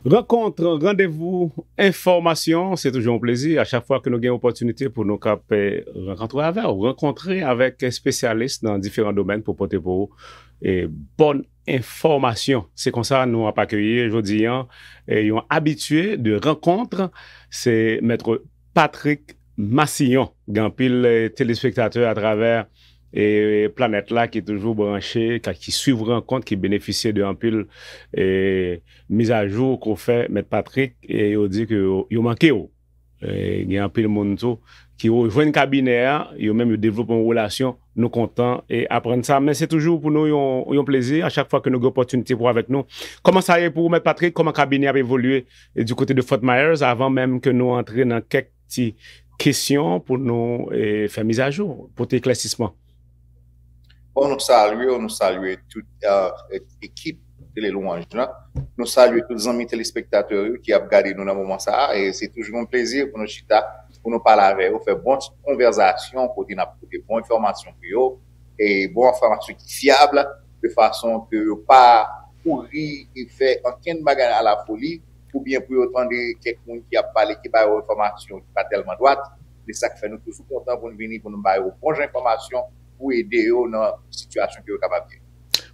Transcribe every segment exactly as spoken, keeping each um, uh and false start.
Rankont, randevou, enfòmasyon, se toujou yon plezi. A chak fwa ke nou gen opòtinite pou nou kap, eh, rankontre avè w, rankontre avèk espesyalis nan diferan domèn pou pote pou ou, eh, bòn enfòmasyon. Se konsa nou ap akeyi jodi an, eh, yon abitye de rankont, se Mèt Patrick Massillon. Gen anpil, eh, telespektatè atravè, eh, planèt la ki toujou branche, ka-, ki swiv rankont, ki benefisye de anpil, eh, mizajou ke w fè, Mèt Patrick, e yo di ke yo, yo manke w. Eh, gen anpil moun tou ki rejwenn kabinè a, yo menm yo devlope yon relasyon, nou kontan e aprann sa, men se toujou pou nou yon, yon plezi a chak fwa ke nou gen opòtinite pou avèk nou. Kòman sa ye pou ou, Mèt Patrick? Kòman kabinè ap evolye, eh, du côté de Fort Myers, avan menm ke nou antre nan kèk ti kesyon pou nou, eh, fè mizajou, pote eklèsisman? Bon, nou salye w, nou salye tout, eh, ekip Tele Lwanj lan. Nou salye tout zanmi telespektatè yo ki ap gade nou nan moman sa a. E se toujou yon plezi pou nou chita, pou nou pale avè yo, fè bon ti konvèsasyon kote n ap pote bon enfòmasyon pou yo, e bon enfòmasyon ki fyab, de fason ke yo pa kouri e fè ankenn bagay alafoli, oubyen pou yo tande kèk moun ki ap pale, ki ba yo enfòmasyon ki pa tèlman dwat. Se sa k fè nou toujou kontan pou n vini, pou n ba yo bon jan enfòmasyon, pou ede yo nan sitiyasyon ke yo kapab ye.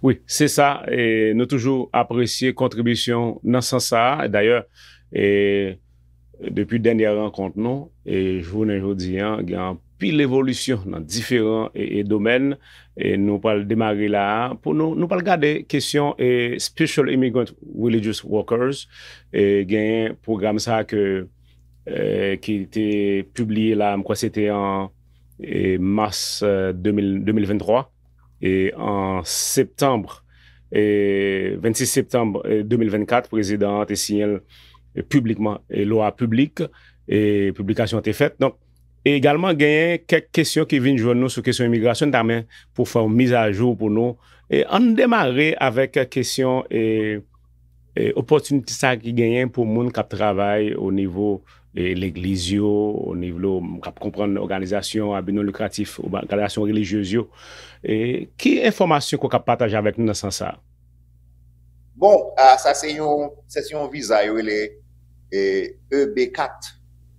Wi, se sa. E nou toujou apresye kontribisyon nan sans sa a. Dayè, e, depi dènyè rankont nou, e jounen jodi an, gen anpil evolisyon nan diferan, e, e domèn. E nou pral demare la a. Pou nou, nou pral gade kesyon, e, Special Immigrant Religious Workers. E genyen pwogram sa a ke, e, ki te pibliye la, m kwè se te an, e, mas, e, de mil, de mil venntwa. E an septanm, e, vennsis septanm, e, de mil vennkat, prezidan an te siyen l, e, piblikman, e, lwa piblik, e, piblikasyon an te fèt. Donk, e egalman genyen kèk kesyon ki vin jwenn nou sou kesyon imigrasyon, n ta renmen pou fè yon mizajou pou nou. E ann demare avèk kesyon, e, e, opòtinite sa ki genyen pou moun k ap travay o nivo, e, legliz yo, o nivo k ap konprann òganizasyon a bi non likratif, òganizasyon relijyez yo. E, ki enfòmasyon ke w kab pataje avèk nou nan sans sa a? Bon, a, sa se yon, se yon viza yo rele, e, E B kat.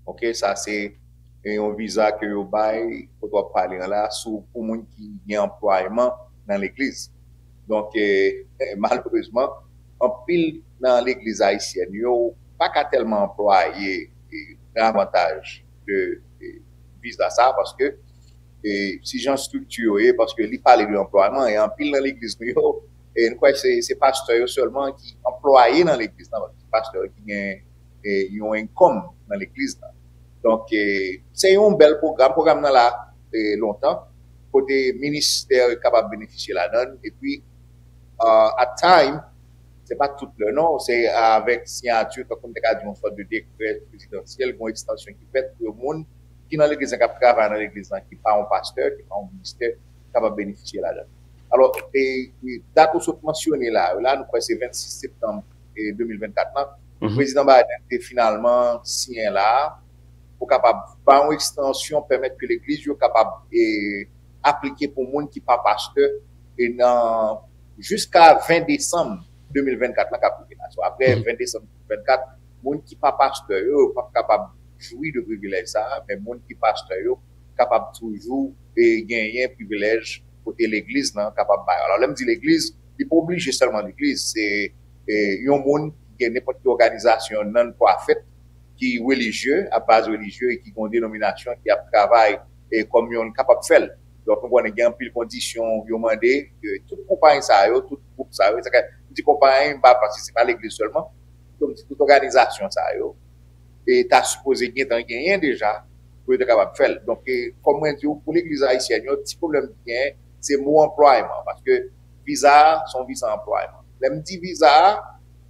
Ok, sa se yon viza ke yo bay, kote w ap pale an la, sou pou moun ki gen anplwayman nan legliz. Donk, e, malerezman, anpil nan legliz ayisyèn yo pa ka tèlman anplwaye, e, nan avantaj de, e, viza sa, paske, e, si jan estrikti yo ye, paske li pale de anplwayman, e anpil nan legliz nou yo, e nou kwè se, se pastè yo sèlman ki anplwaye nan legliz lan, paske se pastè yo ki gen, e, yon income nan legliz lan. Donk, e, se yon bèl pwogram. Pwogram nan la, e, lontan, kote ministè kapab benefisye ladan l, epi, a, at time, se pa tout lè non, se avèk siyati, tankou m te ka di yon sòt de dekrè prezidansyèl, gen yon ekstansyon ki fèt pou moun ki nan legliz lan, k ap travay nan legliz lan, ki pa yon pastè, ki pa yon ministè, kapab benefisye ladan l. Alò, e, e dat ou sot mansyone la, la nou kwè se vennsis septanm, e, de mil vennkat lan, Prezidan Biden te finalman siyen la pou kapab bay yon ekstansyon, pèmèt ke legliz yo kapab, e, aplike pou moun ki pa pastè, e nan, jiska ven desanm de mil vennkat lan k ap rive la. So, apre ven desanm de mil vennkat, moun ki pa pastè yo, yo p ap kapab jwi de privilèj sa a, men moun ki pastè yo kapab toujou, e, genyen privilèj kote legliz lan kapab bay. Alò, lè m di legliz, li pa oblije sèlman legliz, se, e, yon moun ki gen nenpòt ki òganizasyon non-profit ki relijye, a baz relijye, e ki gen yon denominasyon ki ap travay, e, kòm yon kapab fè l. Donk, nou konnen gen anpil kondisyon yo mande, e, tout konpayi sa yo, tout gwoup sa yo, sa ka, m di konpayi, m pa, paske se pa legliz sèlman, donk, m di tout òganizasyon sa yo, e ta sipoze gentan genyen deja pou yo te kapab fè l. Donk, e, kòm mwen di w, pou legliz ayisyèn yo, ti pwoblèm ki genyen, se mo anplwayman, paske viza a, se yon viza anplwayman. Lè m di viza a,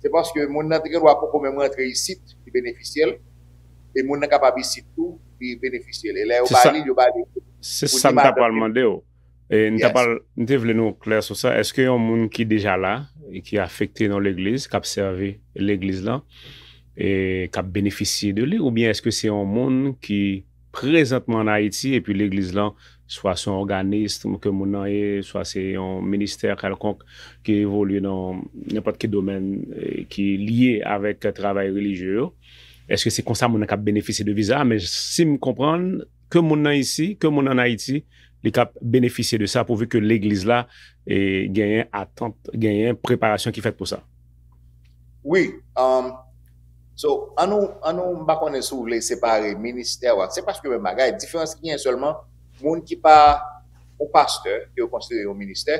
se paske moun nan te gen dwa poko menm rantre isit, li benefisye l, e moun nan kapab isit tou, li benefisye l. E lè yo ba li l, yo ba li l. Se sa m ta pral mande w. E n ta pral, m te vle nou klè sou sa. Èske yon moun ki deja la, e ki afekte nan legliz, k ap sèvi legliz lan, e k ap benefisye de li, oubyen èske se yon moun ki prezantman an Ayiti, epi legliz lan swa se yon òganis ke moun nan ye, swa se yon ministè kèlkonk ki evolye nan nenpòt ki domèn eh, ki lye avèk travay relijye yo, èske se konsa moun nan k ap benefisye de viza a? Men si m konprann, ke moun nan isi, ke moun ann Ayiti, li k ap benefisye de sa pouvi ke legliz la eh, genyen atant, genyen preparasyon ki fèt pou sa. Wi, um, so, an nou, an nou, m pa konnen si w vle separe ministè, se preske menm bagay. Diferans ki genyen sèlman, moun ki pa yon pastè, ke yo konsidere yon ministè,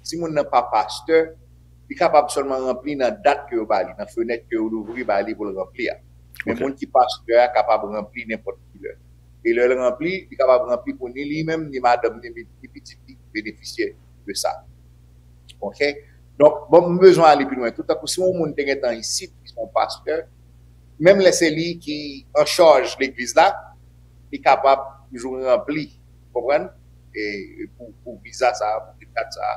si moun nan pa pastè, li kapab sèlman ranpli nan dat ke yo ba li, nan fenèt ke yo louvri ba li pou l ranpli a. Men moun ki pastè a kapab ranpli nenpòt ki lè. E lè l ranpli, li kapab ranpli pou ni li menm, ni madanm, ni, ni pitit li benefisye de sa. Ok? Donk, bon, m bezwen ale pi lwen. Tout tankou si yon moun te gentan isit, ki se yon pastè, menm lè se li ki an chaj legliz la, li kapab toujou ranpli, konprann? E pou, pou viza sa, pou green card sa,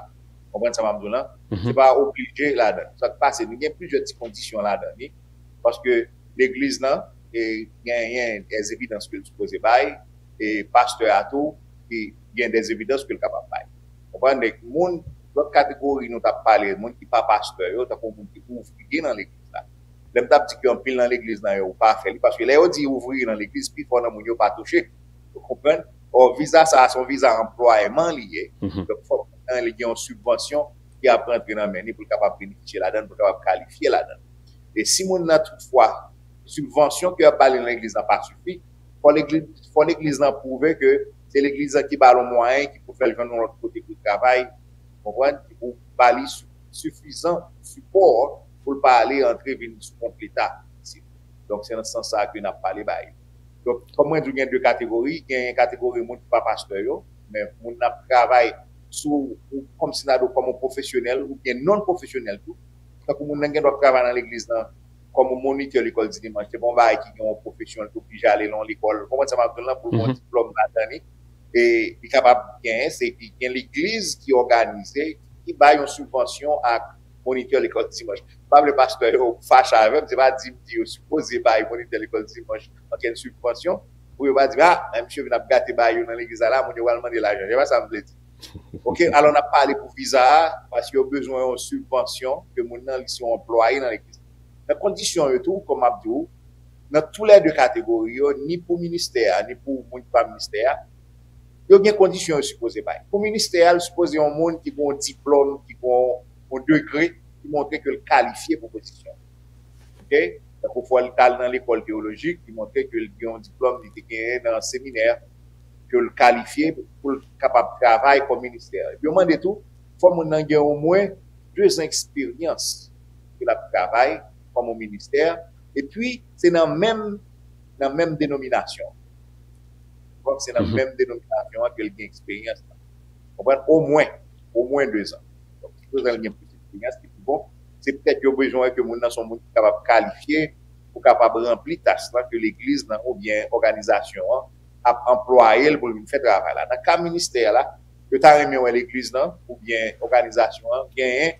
konprann sa m ap di w lan? Se pa oblije ladan. Sa k pase, nou gen plizyè ti kondisyon ladan li, paske legliz lan e genyen dèzevidans ke l sipoze bay, e pastè a tou, ki gen dèzevidans ke l kapab bay. Konprann? Donk, moun, lòt kategori nou t ap pale, moun ki pa pastè yo, tankou moun ki ouvriye nan legliz la. Lè m t ap di ke anpil nan legliz lan yo pa fè li, paske lè yo di ouvriye nan legliz, pifò nan moun yo pa touche. Ou konprann? Ò, viza sa a se yon viza anplwayman li ye. Donk, fòk moun nan li gen yon sibvansyon ki ap rantre nan men li pou l kapab benefisye ladan, pou l kapab kalifye ladan. E si moun nan toutfwa, sibvansyon ke y ap ba li nan legliz lan pa sifi, fò legliz, fò legliz lan pwouve ke se legliz lan ki ba l yon mwayen ki pou fè l jwenn yon lòt kote pou l travay, konprann, ki pou ba li sifizan sipò pou l pa ale antre vin sou kont Leta isit. Donk, se nan sans sa a ke n ap pale ba yo. Donk, kòm mwen di w, gen de kategori. Gen kategori moun ki pa pastè yo, men moun n ap travay sou, ou kòmsi n a di w kòm yon pwofesyonèl oubyen non pwofesyonèl tou. Tankou moun nan gen dwa travay nan legliz lan kòm yon monitè lekòl di dimanch. Se pa yon bagay ki gen yon pwofesyon, l te oblije ale nan yon lekòl. Ou konprann sa m ap di w lan, pou l gen yon diplòm ladan li. E li kapab genyen, se ki gen legliz ki òganize, ki bay yon sibvansyon ak monitè lekòl dimanch. M pa vle pastè yo fache avè m, se pa di m di yo sipoze bay monitè lekòl dimanch okenn sibvansyon, pou yo pa di m, a, men misye vin ap gate bagay yo nan legliz la, la, moun yo pral mande lajan. Se pa sa m vle di. Ok, alò n ap pale pou viza a, paske yo bezwen yon sibvansyon ke moun nan li se yon anplwaye nan legliz. Nan kondisyon yo tou, kòm m ap di w, nan toulède kategori yo, ni pou ministè a, ni pou moun ki pa ministè a, yo gen kondisyon yo sipoze bay. Pou ministè a, l sipoze yon moun ki gen yon diplòm, ki gen yon, yon degre, ki montre ke l kalifye pou pozisyon. Ok? Tankou fò l t al nan lekòl teyolojik, ki montre ke l gen yon diplòm li te genyen nan seminè, ke l kalifye pou l kapab travay kòm ministè. Epi yo mande tou, fò moun nan gen omwen de zan eksperyans ke l ap travay kòm yon ministè. Epi, se nan menm, nan menm denominasyon. Donk, se nan menm denominasyon an ke l gen eksperyans lan. Konprann? Omwen, omwen de zan. Donk, si de zan l gen plis eksperyans, ki pi bon, se petèt yo bezwen wè ke moun nan se yon moun ki kapab kalifye pou kapab ranpli tach lan ke legliz lan oubyen òganizasyon an ap anplwaye l pou l vin fè travay la. Nan ka ministè la, yo ta renmen wè legliz lan oubyen òganizasyon an genyen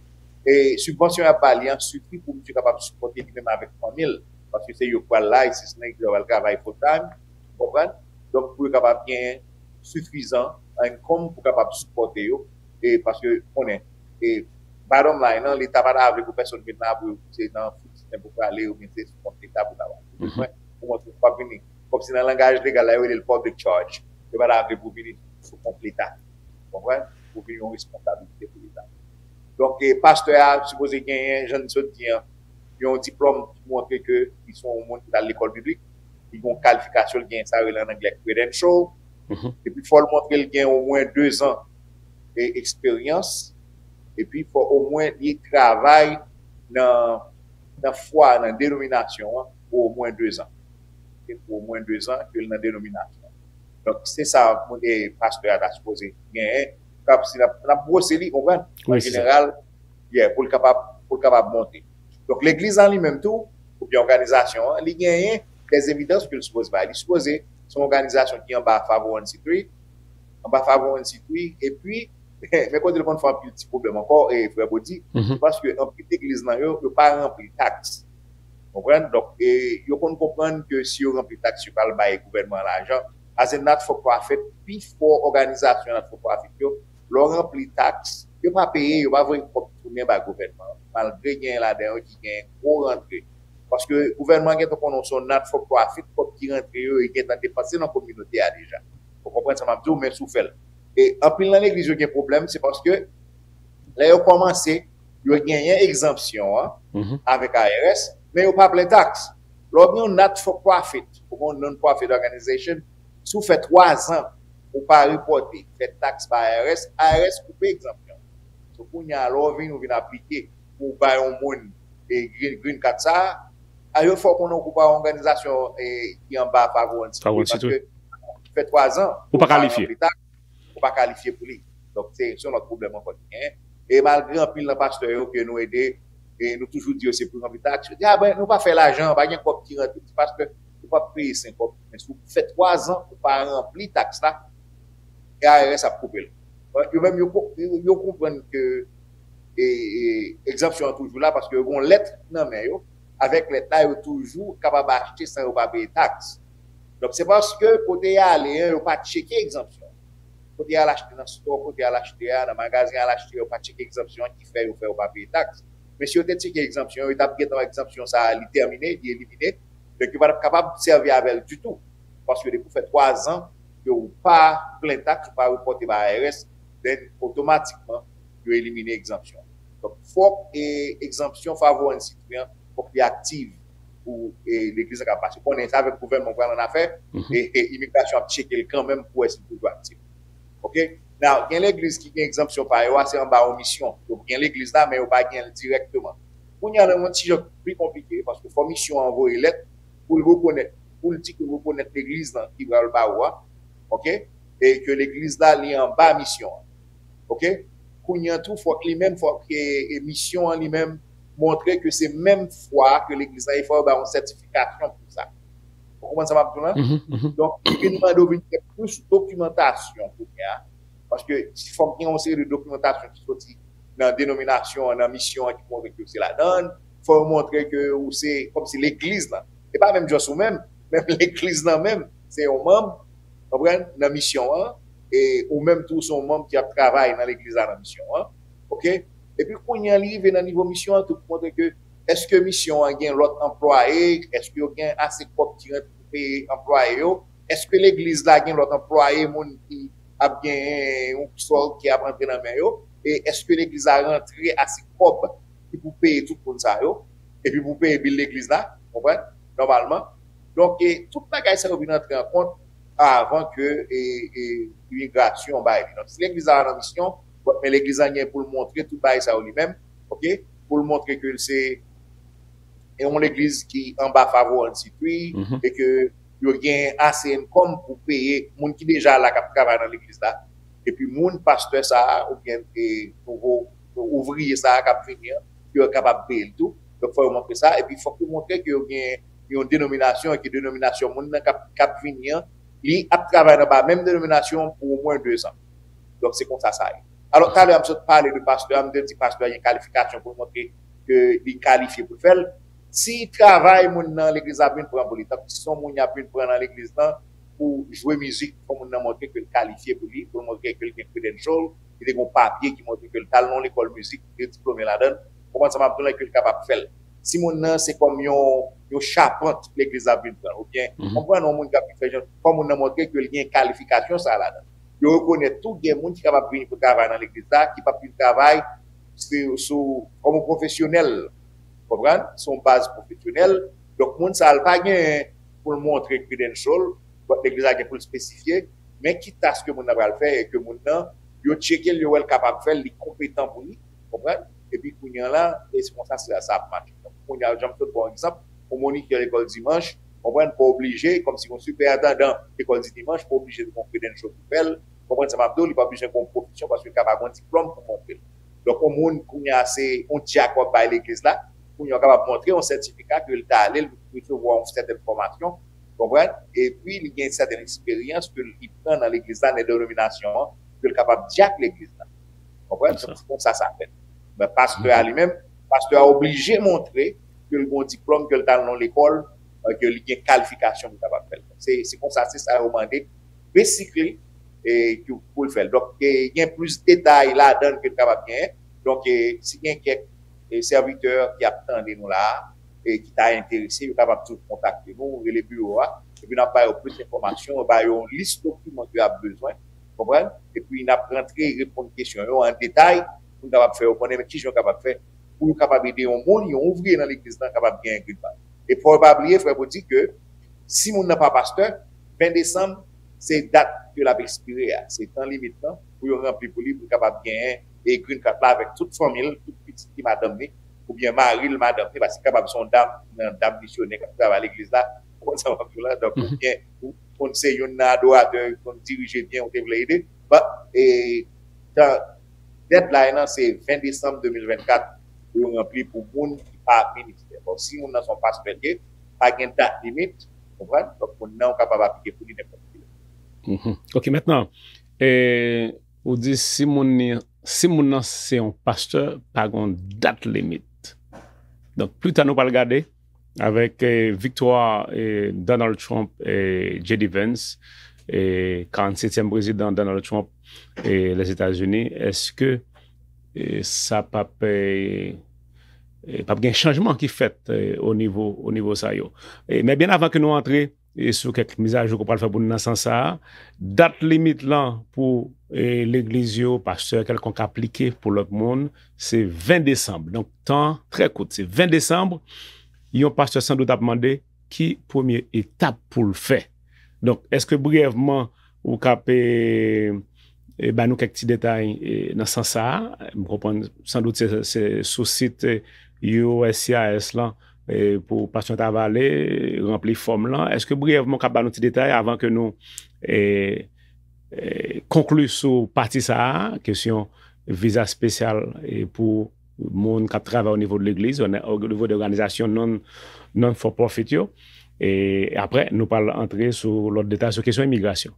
e sibvansyon y ap ba li an sifi pou misye kapab sipòte li menm avèk fanmi l. Paske se yo k pral la, e si se nan legliz yo pral travay full time, ou konprann? Donk, pou yo kapab genyen sifizan income pou kapab sipòte yo. E paske, konnen, e bottom line, non, Leta pa ta vle pou pèsonn vin la pou se nan foutisen pou prale, oubyen se sou kont Leta pou ta pral. Ou bezwen, pou montre w ap vini. Kòmsi nan langaj legal la, yo rele l public charge. Yo pa ta vle pou vini sou kont Leta. Konprann? Pou vini yon responsabilite pou Leta. Donk, e, pastè a sipoze genyen, jan n sot di an, yon diplòm ki montre ke li se yon moun ki t al lekòl biblik, li gen yon kalifikasyon, li gen sa yo rele an anglè credential. Epi, fò l montre l gen omwen de zan e, eksperyans. Epi, fò omwen li travay nan, nan fwa, nan denominasyon an, pou omwen de zan. Ok, pou omwen de zan ke l nan denominasyon an. Donk, se sa moun, e, pastè a ta sipoze genyen. Kap, si n ap, n ap bwose li, konprann? An jeneral, yeah, pou l kapab, pou l kapab monte. Donk, legliz lan li menm tou, oubyen òganizasyon an, li genyen dèzevidans ke l sipoze bay. Li sipoze se yon òganizasyon ki anba five oh one C three, anba five oh one C three, epi, men kote l konn fè anpil ti pwoblèm ankò, e frè Bodi, se paske anpil legliz lan yo, yo pa ranpli taks. Konprann? Donk, e, yo konn konprann ke si yo ranpli taks, yo pral bay gouvènman an lajan, As a not for profit, pi fò òganizasyon not for profit yo, lè w ranpli taks, yo pa peye, yo pa voye kòb tounen ba gouvènman an, malgre gen ladan yo ki gen gwo rantre. Paske gouvènman an gentan konnen w se yon not for profit, kòb ki rantre yo, yo gentan depanse nan kominote a deja. Ou konprann sa m ap di w, men si w fè l. E anpil nan legliz yo gen pwoblèm, se paske lè yo kòmanse, yo genyen egzanpsyon an avèk I R S, men yo pa plen taks. Lè w gen yon not for profit, ou gen yon non-profit organization, si w fè twa zan ou pa repòte, fè taks ba I R S, I R S koupe egzanpsyon. So kounye a, lè w vin, ou vin aplike pou w bay yon moun e green, green card sa a, a yo fè w konnen w koupe yon òganizasyon e, ki anba Favor and Citrouille, paske fè twa zan ou pa kalifye. Ou pa kalifye pou li. Donk, se se yon lòt pwoblèm ankò ki genyen. E malgre anpil nan pastè yo ke nou ede, e nou toujou di yo se pou ranpli taks, yo di, a ben, nou pa fè lajan, pa gen kòb ki rantre, se paske ou pa peye senk kòb. Men si w fè twa zan ou pa ranpli taks la, e I R S ap koupe l. Yo menm, yo, ko- yo, yo konprann ke e, e, egzanpsyon an toujou la, paske yo gen yon lèt nan men yo, avèk lèt la, yo toujou kapab achte san yo pa peye taks. Donk, se paske kote y ale an, yo pa tcheke egzanpsyon. Kote y al achte nan stò, kote y al achte a, nan magazen y al achte, yo pa tcheke egzanpsyon an ki fè yo fè yo pa peye taks. Men si yo te tcheke egzanpsyon, yo t ap gentan wè egzanpsyon sa a, li tèmine, li elimine. Donk, yo pa t ap kapab sèvi avè l ditou. Paske depi w fè twa zan ke w pa plen taks, ou pa repòte ba I R S, then otomatikman, yo elimine egzanpsyon. Donk, fòk e, egzanpsyon Favor and Citrouille an, fòk li aktif pou e, legliz la ka pase. Ou konnen sa avèk gouvènman pral annafè, e, e imigrasyon ap tcheke l kanmenm pou wè si l toujou aktif. Oke? Now, gen legliz ki gen egzanpsyon pa yo a, se anba yon misyon. Donk, gen legliz la, men yo pa gen l dirèkteman. Kounye a, nan yon ti jan pli konplike, paske fò misyon an voye lèt pou l rekonèt, pou l di ke l rekonèt legliz lan ki pral ba ou a, oke? E ke legliz la, li anba misyon an. Oke? Kounye a tou, fòk li menm, fòk e, e misyon an li menm montre ke se menm fwa ke legliz la, e fò yo ba yon sètifikasyon pou sa. Ou konprann sa m ap di w lan? Donk, li vin mande w vin fè plis dokimantasyon kounye a. Paske si fòk gen yon seri de dokimantasyon ki soti nan denominasyon an, nan misyon an ki montre ke w se ladan l, fò yo montre ke ou se kòmsi legliz lan. E pa menm just ou menm, menm legliz lan menm, se yon manm, konprann, nan misyon an, e ou menm tou se yon manm ki ap travay nan legliz la nan misyon an. Oke? Epi kounye a li rive nan nivo misyon an tou pou montre ke èske misyon an gen lòt anplwaye, èske yo gen ase kòb ki rantre pou peye anplwaye yo, èske legliz la gen lòt anplwaye, moun ki ap genyen yon sòl ki ap rantre nan men yo, e èske legliz la rantre ase kòb ki pou peye tout moun sa yo, epi pou peye bil legliz la, konprann, nòmalman. Donk, e, tout bagay sa yo vin antre an kont avan ke e, e, imigrasyon bay li. Donk, si legliz la nan misyon, bon, men legliz la gen pou l montre tout bagay sa yo li menm, oke, pou l montre ke l se e yon legliz ki anba Favor and Citrouille, e ke yo gen ase income pou peye moun ki deja la k ap travay nan legliz la. Epi moun pastè sa a, oubyen e nouvo ouvriye sa a k ap vini an, yo kapab peye l tou. Donk, fò yo montre sa. Epi fòk yo montre ke yo gen yon denominasyon, e ke denominasyon moun nan k ap, k ap vini an, li ap travay nan ba menm denominasyon pou omwen de zan. Donk, se konsa sa ye. Alò, talè a m sot pale de pastè a, m te di pastè a gen kalifikasyon pou l montre ke li kalifye pou l fè l. Si travay moun nan legliz la ap vin pran pou li, tankou si se yon moun y ap vin pran nan legliz lan pou jwe mizik, fò moun nan montre ke l kalifye pou li, pou l montre ke l gen credential, li te gen yon papye ki montre ke l t al nan yon lekòl mizik, li te diplome ladan l, konprann sa m ap di w lan, ke l kapab fè l. Si moun nan se kòm yon, yon chapant legliz la ap vin pran, oubyen, konprann, yon moun k ap vin fè jan, fò moun nan montre ke l gen kalifikasyon sa a ladan l. Yo rekonèt tou gen moun ki kapab vini pou travay nan legliz la, ki p ap vin travay sou, sou, kòm yon pwofesyonèl, konprann? Se yon baz pwofesyonèl. Donk, moun sa a, l pa gen pou l montre credential, but legliz la gen pou l espesifye, men ki tas ke moun nan pral fè e ke moun nan, yo tcheke l, yo wè l kapab fè l, li konpetan pou li, konprann? Epi kounye a la, e se konsa sa, sa ap mache. Donk, kounye a, jan m sot ba w egzanp, yon monikè lekòl dimanch, konprann, pa oblije, kòmsi yon sipèentandan lekòl di dimanch, pa oblije gen yon credential pou fè l, konprann sa m ap di w, li pa oblije gen yon pwofesyon paske l ka pa gen yon diplòm pou montre l. Donk, yon moun, kounye a, se yon dyak w ap bay legliz la, kounye a, w kapab montre yon sètifika ke l t ale, l resevwa yon sètèn fòmasyon, konprann, epi li gen sètèn eksperyans ke li pran nan legliz la, nan denominasyon an, ke l kapab dyak legliz la. Konprann? Donk, se konsa sa fèt. Men pastè a li menm, pastè a oblije montre ke l gen yon diplòm, ke l t al nan lekòl, e, ke li gen kalifikasyon pou l kapab fè l. Se, se konsa, se sa yo mande resikle e ki, pou l fè l. Donk, e, gen plis detay ladan l ke n kapab genyen. Donk, e, si gen kèk e, sèvitè ki ap tande nou la a, e ki ta enterese, yo kapab toujou kontakte nou, rele biwo a, epi n ap ba yo plis enfòmasyon, ba yo yon lis dokiman ke y ap bezwen, konprann? Epi n ap rantre reponn kesyon yo an detay pou n kapab fè yo konnen men kijan yo kapab fè pou yo kapab ede yon moun, yon ouvriye nan legliz lan kapab genyen green card. E fò yo pa bliye, frè Body, ke si moun nan pa pastè, ven desanm, se dat ke l ap ekspire a. Se tan limit lan pou yo ranpli pou li, pou l kapab genyen e green card la avèk tout fanmi l, tout pitit li, madanm li, oubyen mari l, madanm li, paske kapab se yon dam, yon dam misyonè k ap travay legliz la, ou konn sa m ap di w la, donk, oubyen ou konn se youn nan adoratè, ou konn dirije byen, ou te vle ede. But, e, tan, deadline lan, se ven desanm de mil vennkat pou yo ranpli pou moun ki pa ministè. Bon, si moun nan se yon pastè l ye, pa gen dat limit, konprann? Donk, moun nan ou kapab aplike pou li nenpòt ki lè. Mhm. Ok, mentnan, e, ou di si moun ni, si moun nan se yon pastè, pa gen dat limit. Donk, pli ta nou pral gade avèk e, viktwa e, Donald Trump e J D Vance, e, karannsetyèm prezidan Donald Trump e Lèzetazini, èske e, sa p ap e, e, p ap gen chanjman ki fèt e, o nivo, o nivo sa yo. E, men byen avan ke nou antre e, sou kèk mizajou ke w pral fè pou nou nan sans sa a, dat limit lan pou e, legliz yo, pastè kèlkonk aplike pou lòt moun, se ven desanm. Donk, tan trè kout, se ven desanm. Yon pastè sandout ap mande ki premye etap pou l fè. Donk, èske briyèvman ou ka pe e, ba nou kèk ti detay e, nan sans sa a? M konprann sandout se, se sou sit e, U S C I S lan e, pou pastè ta va ale ranpli fòm lan. Èske briyèvman ou ka ba nou ti detay avan ke nou e, e, konkli sou pati sa a, kesyon viza espesyal e, pou moun k ap travay o nivo de legliz, o nivo de òganizasyon non, non for profit yo. E apre, nou pral antre sou lòt detay sou kesyon imigrasyon.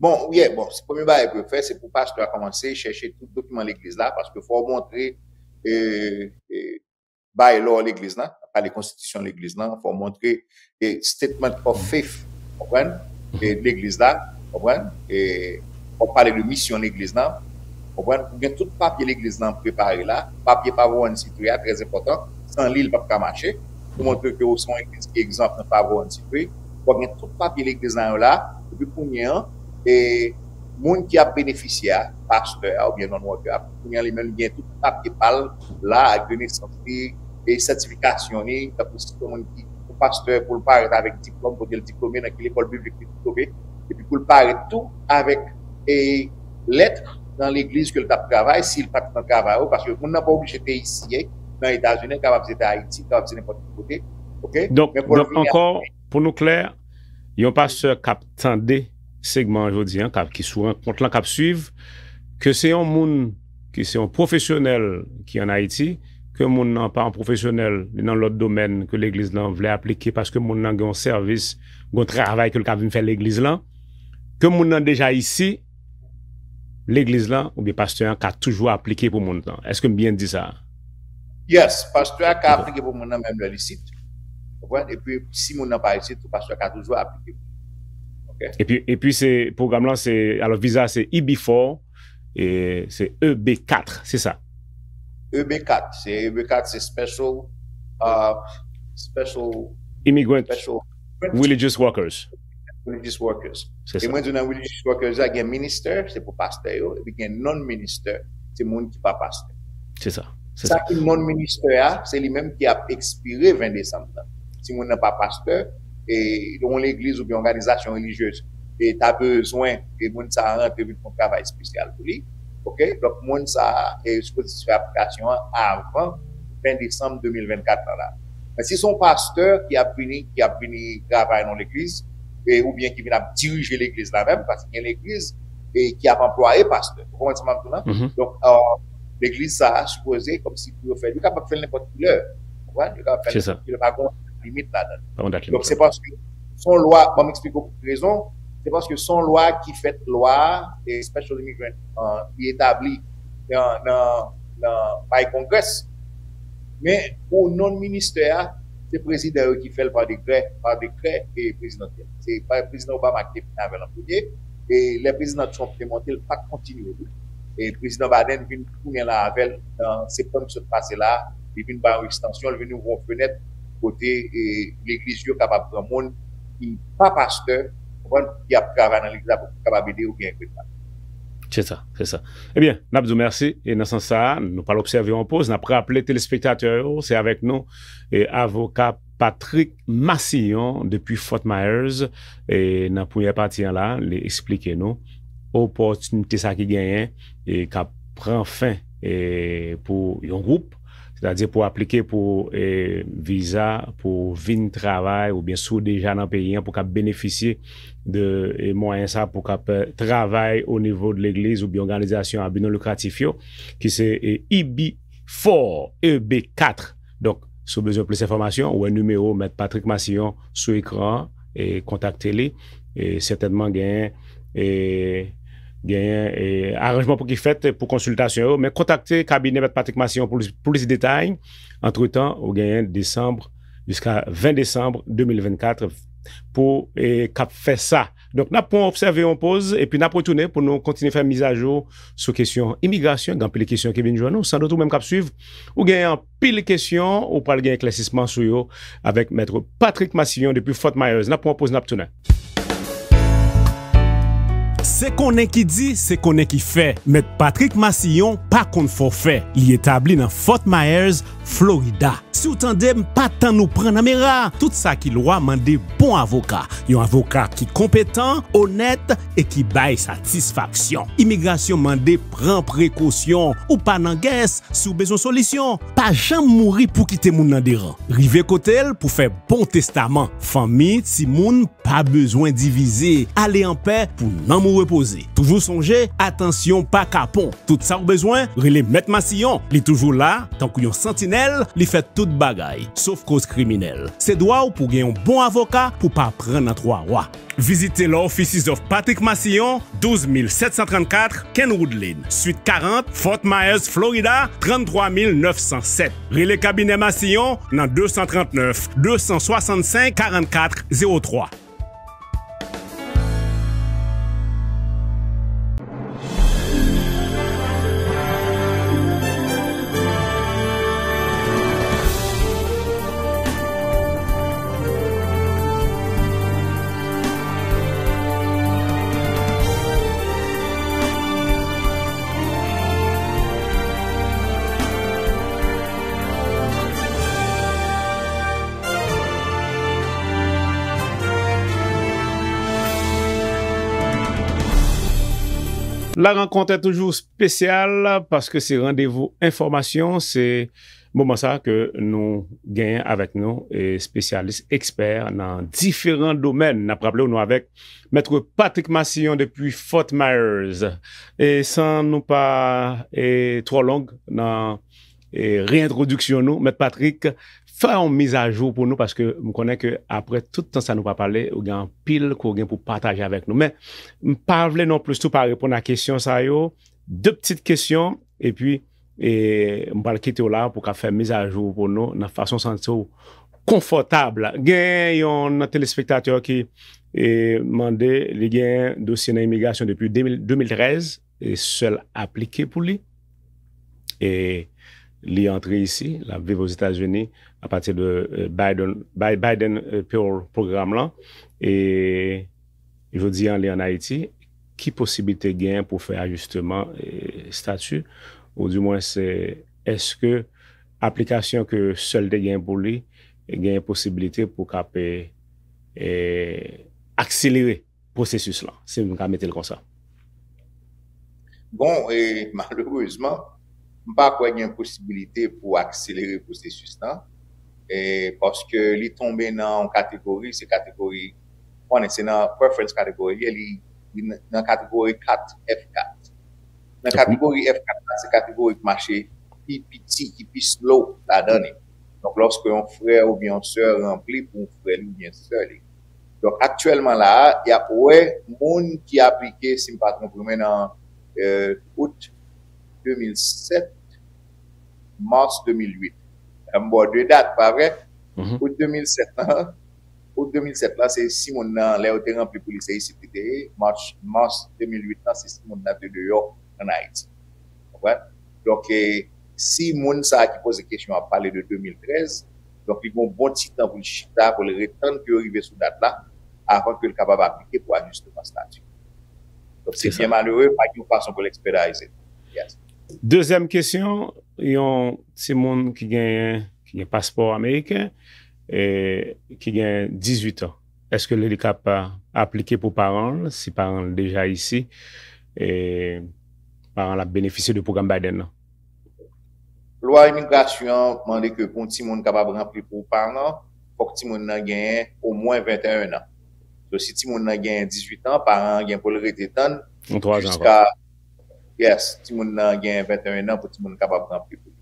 Bon, yeah, bon, se premye bagay pou yo fè, se pou pastè a kòmanse chèche tout dokiman legliz la, paske fò w montre e, e, bylaw legliz la, pale konstitisyon legliz la, fò w montre e, statement of faith, konprann? E, legliz la, konprann? E, fò w pale de misyon legliz la, konprann? Ou gen tout papye legliz la prepare la, papye five oh one C three a, trè enpòtan, san li, l p ap ka mache. Pou montre ke w se yon legliz ki egzant nan five oh one C three, fò w gen tout papye legliz la yo la, epi kounye an, e, moun ki ap benefisye a, pastè a oubyen non worker a, kounye an li menm li gen tout papye pa l la, ak de nesans li, e sètifikasyon li, tankou si se yon moun ki, yon pastè pou l parèt avèk diplòm, kote l diplome, nan ki lekòl biblik li diplome, epi pou l parèt tou avèk e lèt nan legliz ke l t ap travay, si l pa t nan travay ou, paske moun nan pa oblije te isi, nan Etazini, kapab se te Ayiti, kapab se nenpòt ki kote, ok? Donk, men fò l donk, vini ankò, pou nou klè, yon pastè k ap tande segman an jodi an, k ap, ki sou rankont lan, k ap swiv, ke se yon moun ki se yon pwofesyonèl ki ann Ayiti, ke moun nan pa yon pwofesyonèl, li nan lòt domèn ke legliz lan vle aplike paske moun nan gen yon sèvis, gen yon travay ke l ka vin fè legliz lan, ke moun nan deja isi, legliz lan oubyen pastè an ka toujou aplike pou moun nan. Èske m byen di sa? Yes, pastè a ka aplike pou moun nan menm lè l isit. Konprann? Epi, si moun nan pa isit, tou pastè a ka toujou aplike pou moun. Ok? Epi, epi se, pwogram lan, se, alò, viza, se E B four, e se E B kat, se sa? E B kat, se E B kat, se special, uh, special, Immigrant special religious workers. Religious workers. Se sa. E mwen di nan religious workers la, gen minister, se pou pastè yo, epi gen non-minister, se moun ki pa pastè. Se sa. Se sa. Sa ki non-minister a, se li menm ki ap ekspire ven desanm nan. Si moun nan pa pastè, e yon legliz oubyen òganizasyon relijyez, e ta bezwen, e moun sa a rantre vin fè yon travay espesyal pou li. Ok? Donk, moun sa a, e, sipoze fè aplikasyon an avan ven desanm de mil vennkat lan la. Men si se yon pastè ki ap vini, ki ap vini travay nan legliz, e, oubyen ki vin ap dirije legliz la menm, paske gen legliz, e, ki ap anplwaye pastè. Ou konprann sa m ap di w lan? Mhm. Donk, e, legliz sa a sipoze, kòmsi pou yo fè, yo kapab fè l nenpòt ki lè. Ou konprann? Yo kapab fè l nenpòt ki lè, pa gen yon limit ladan l. Pa gen dat limit. Donk, se paske se yon lwa, ban m eksplike w pou ki rezon, se paske se yon lwa ki fèt lwa a, e Special Immigrant, e, li etabli nan, nan, nan by Congress. Men, pou non-ministè a, Se prezidan yo ki fè l pa dekrè, pa dekrè e prezidansyèl. Se pa prezidan Obama ki te vin avè l an premye. E lè prezidan Trump te monte, l pa t kontinye li. E prezidan Biden vin kounye a la avè l nan septanm ki sot pase la. Li vin ba yon ekstansyon, li vin ouvri yon fenèt kote e, legliz yo kapab pran moun ki pa pastè, konprann, ki ap travay nan legliz la pou kapab ede yo gen grenn kay. Se sa, se sa. Ebyen, n ap di w mèsi. E nan sans sa a, nou pral obsève yon poz. N ap raple telespektatè yo, se avèk nou e avoka Patrick Massillon depi Fort Myers. E nan premyè pati an la, li eksplike nou opòtinite sa ki genyen e k ap pran fen e pou yon gwoup, sètadi pou aplike pou e viza pou vin travay oubyen si w deja nan peyi an pou k ap benefisye de e mwayen sa pou k ap e travay o nivo de legliz oubyen òganizasyon a bi non likratif yo, ki se e E B four, E B kat. Donk, si w bezwen plis enfòmasyon, ou wè nimewo Mèt Patrick Massillon sou ekran an, e kontakte li. E sètènman genyen e genyen e aranjman pou ki fèt pou konsiltasyon yo, men kontakte kabinè Mèt Patrick Massillon pou plis, plis detay. Antretan, ou genyen desanm jiska ven desanm de mil vennkat pou e k ap fè sa. Donk, n ap pran obsève yon poz, epi n ap retounen pou nou kontinye fè mizajou sou kesyon imigrasyon. Gen anpil kesyon ki vin jwenn nou, san dout ou menm k ap swiv, ou genyen anpil kesyon, ou pral gen eklèsisman sou yo avèk Mèt Patrick Massillon depi Fort Myers. N ap pran yon poz, n ap tounen. Se konnen ki di, se konnen ki fè. Mèt Patrick Massillon pa konn fòfè. Li etabli nan Fort Myers, Florida. Si w tande m, pa tann ou pran nan mera. Tout sa ki lwa mande bon avoka. Yon avoka ki konpetan, onèt e ki bay satisfaksyon. Imigrasyon mande pran prekosyon. Ou pa nan gès si w bezwen solisyon. Pa janm mouri pou kite moun nan deran. Rive kote l pou fè bon testaman. Fanmi, timoun, pa bezwen divize. Ale anpè pou nanm ou repoze. Toujou sonje, atansyon pa kapon. Tout sa w bezwen, rele Mèt Massillon. Li toujou la, tankou yon santinèl, li fè tout bagay, sof koz kriminèl. Se dwa w pou gen yon bon avoka pou pa pran nan twa wa. Vizite la Offices of Patrick Massillon, douz mil sèt san trannkat Kenwood Lane, Suite quarante, Fort Myers, Florida, trannntwa mil nèf san sèt. Rele kabinè Massillon nan de san trannèf, de san swasannsenk, karannkat zewo twa. La rencontre est toujours spéciale paske se randevou enfòmasyon, se moman sa ke nou genyen avèk nou e espesyalis, ekspè nan diferan domèn. N ap raple w nou avèk Mèt Patrick Massillon depi Fort Myers. E san nou pa e twò long nan e reyentwodiksyon nou, Mèt Patrick, fè yon mizajou pou nou, paske m konnen ke apre tout tan sa nou pa pale, ou gen anpil ke w gen pou pataje avèk nou. Men, m pa vle non plis tou pa reponn a kesyon sa yo. De ptit kesyon, epi e, m pral kite w la pou w ka fè mizajou pou nou nan fason w santi w konfòtab. Gen yon telespektatè ki e, mande, li gen dosye nan imigrasyon depi de mil, de mil trèz, e sèl aplike pou li. E li antre isi, l ap viv Ozetazini apati de e, Biden, Bi-, Biden e, Parole Program lan. E jodi a, li ann Ayiti. Ki posiblite gen pou fè ajisteman e, estati? Oudimwens, èske aplikasyon ke sèl te gen pou li, gen posiblite pou k ap e, e, akselere pwosesis lan, si m ka mete l konsa? Bon, e, malerezman, m pa kwè gen posibilite pou akselere pwosesis lan, e, paske li tonbe nan yon kategori, se kategori, konnen se nan preference category li ye, li, li nan kategori kat, F kat. Nan kategori F kat la, se kategori k mache pi piti, ki pi slow ladan li. Donk, lòske yon frè oubyen yon sè ranpli pou yon frè li oubyen sè li. Donk, aktyèlman la a, y ap wè moun ki aplike, si m pa twonpe mwen, nan e, out de mil sèt, mas de mil uit. M ba w de dat, pa vre? Out de mil sèt lan, out de mil sèt lan, se si moun nan, lè yo te ranpli pou li, se isit li te ye. Mars, mars de mil uit lan, se si moun nan te deyò ann Ayiti. Konprann? Donk, e, si moun sa a ki poze kesyon an ap pale de de mil trèz, donk li gen yon bon ti tan pou l chita, pou l ret tann ke yo rive sou dat la, avan ke l kapab aplike pou ajisteman stati. Donk, se byen malere, pa gen yon fason pou l expedite. Yes. Dezyèm kesyon, yon timoun ki genyen, ki gen paspò ameriken, e ki gen dizuit an, èske li ka pa aplike pou paran l, si paran l deja isi, e paran l ap benefisye de pwogram Biden nan? Lwa imigrasyon an mande ke pou yon timoun kapab ranpli pou paran, fòk timoun nan genyen omwen venteyen an. So, si timoun nan genyen dizuit an, paran an gen pou l rete tann jiska, yes, timoun nan genyen venteyen an pou timoun kapab ranpli pou li.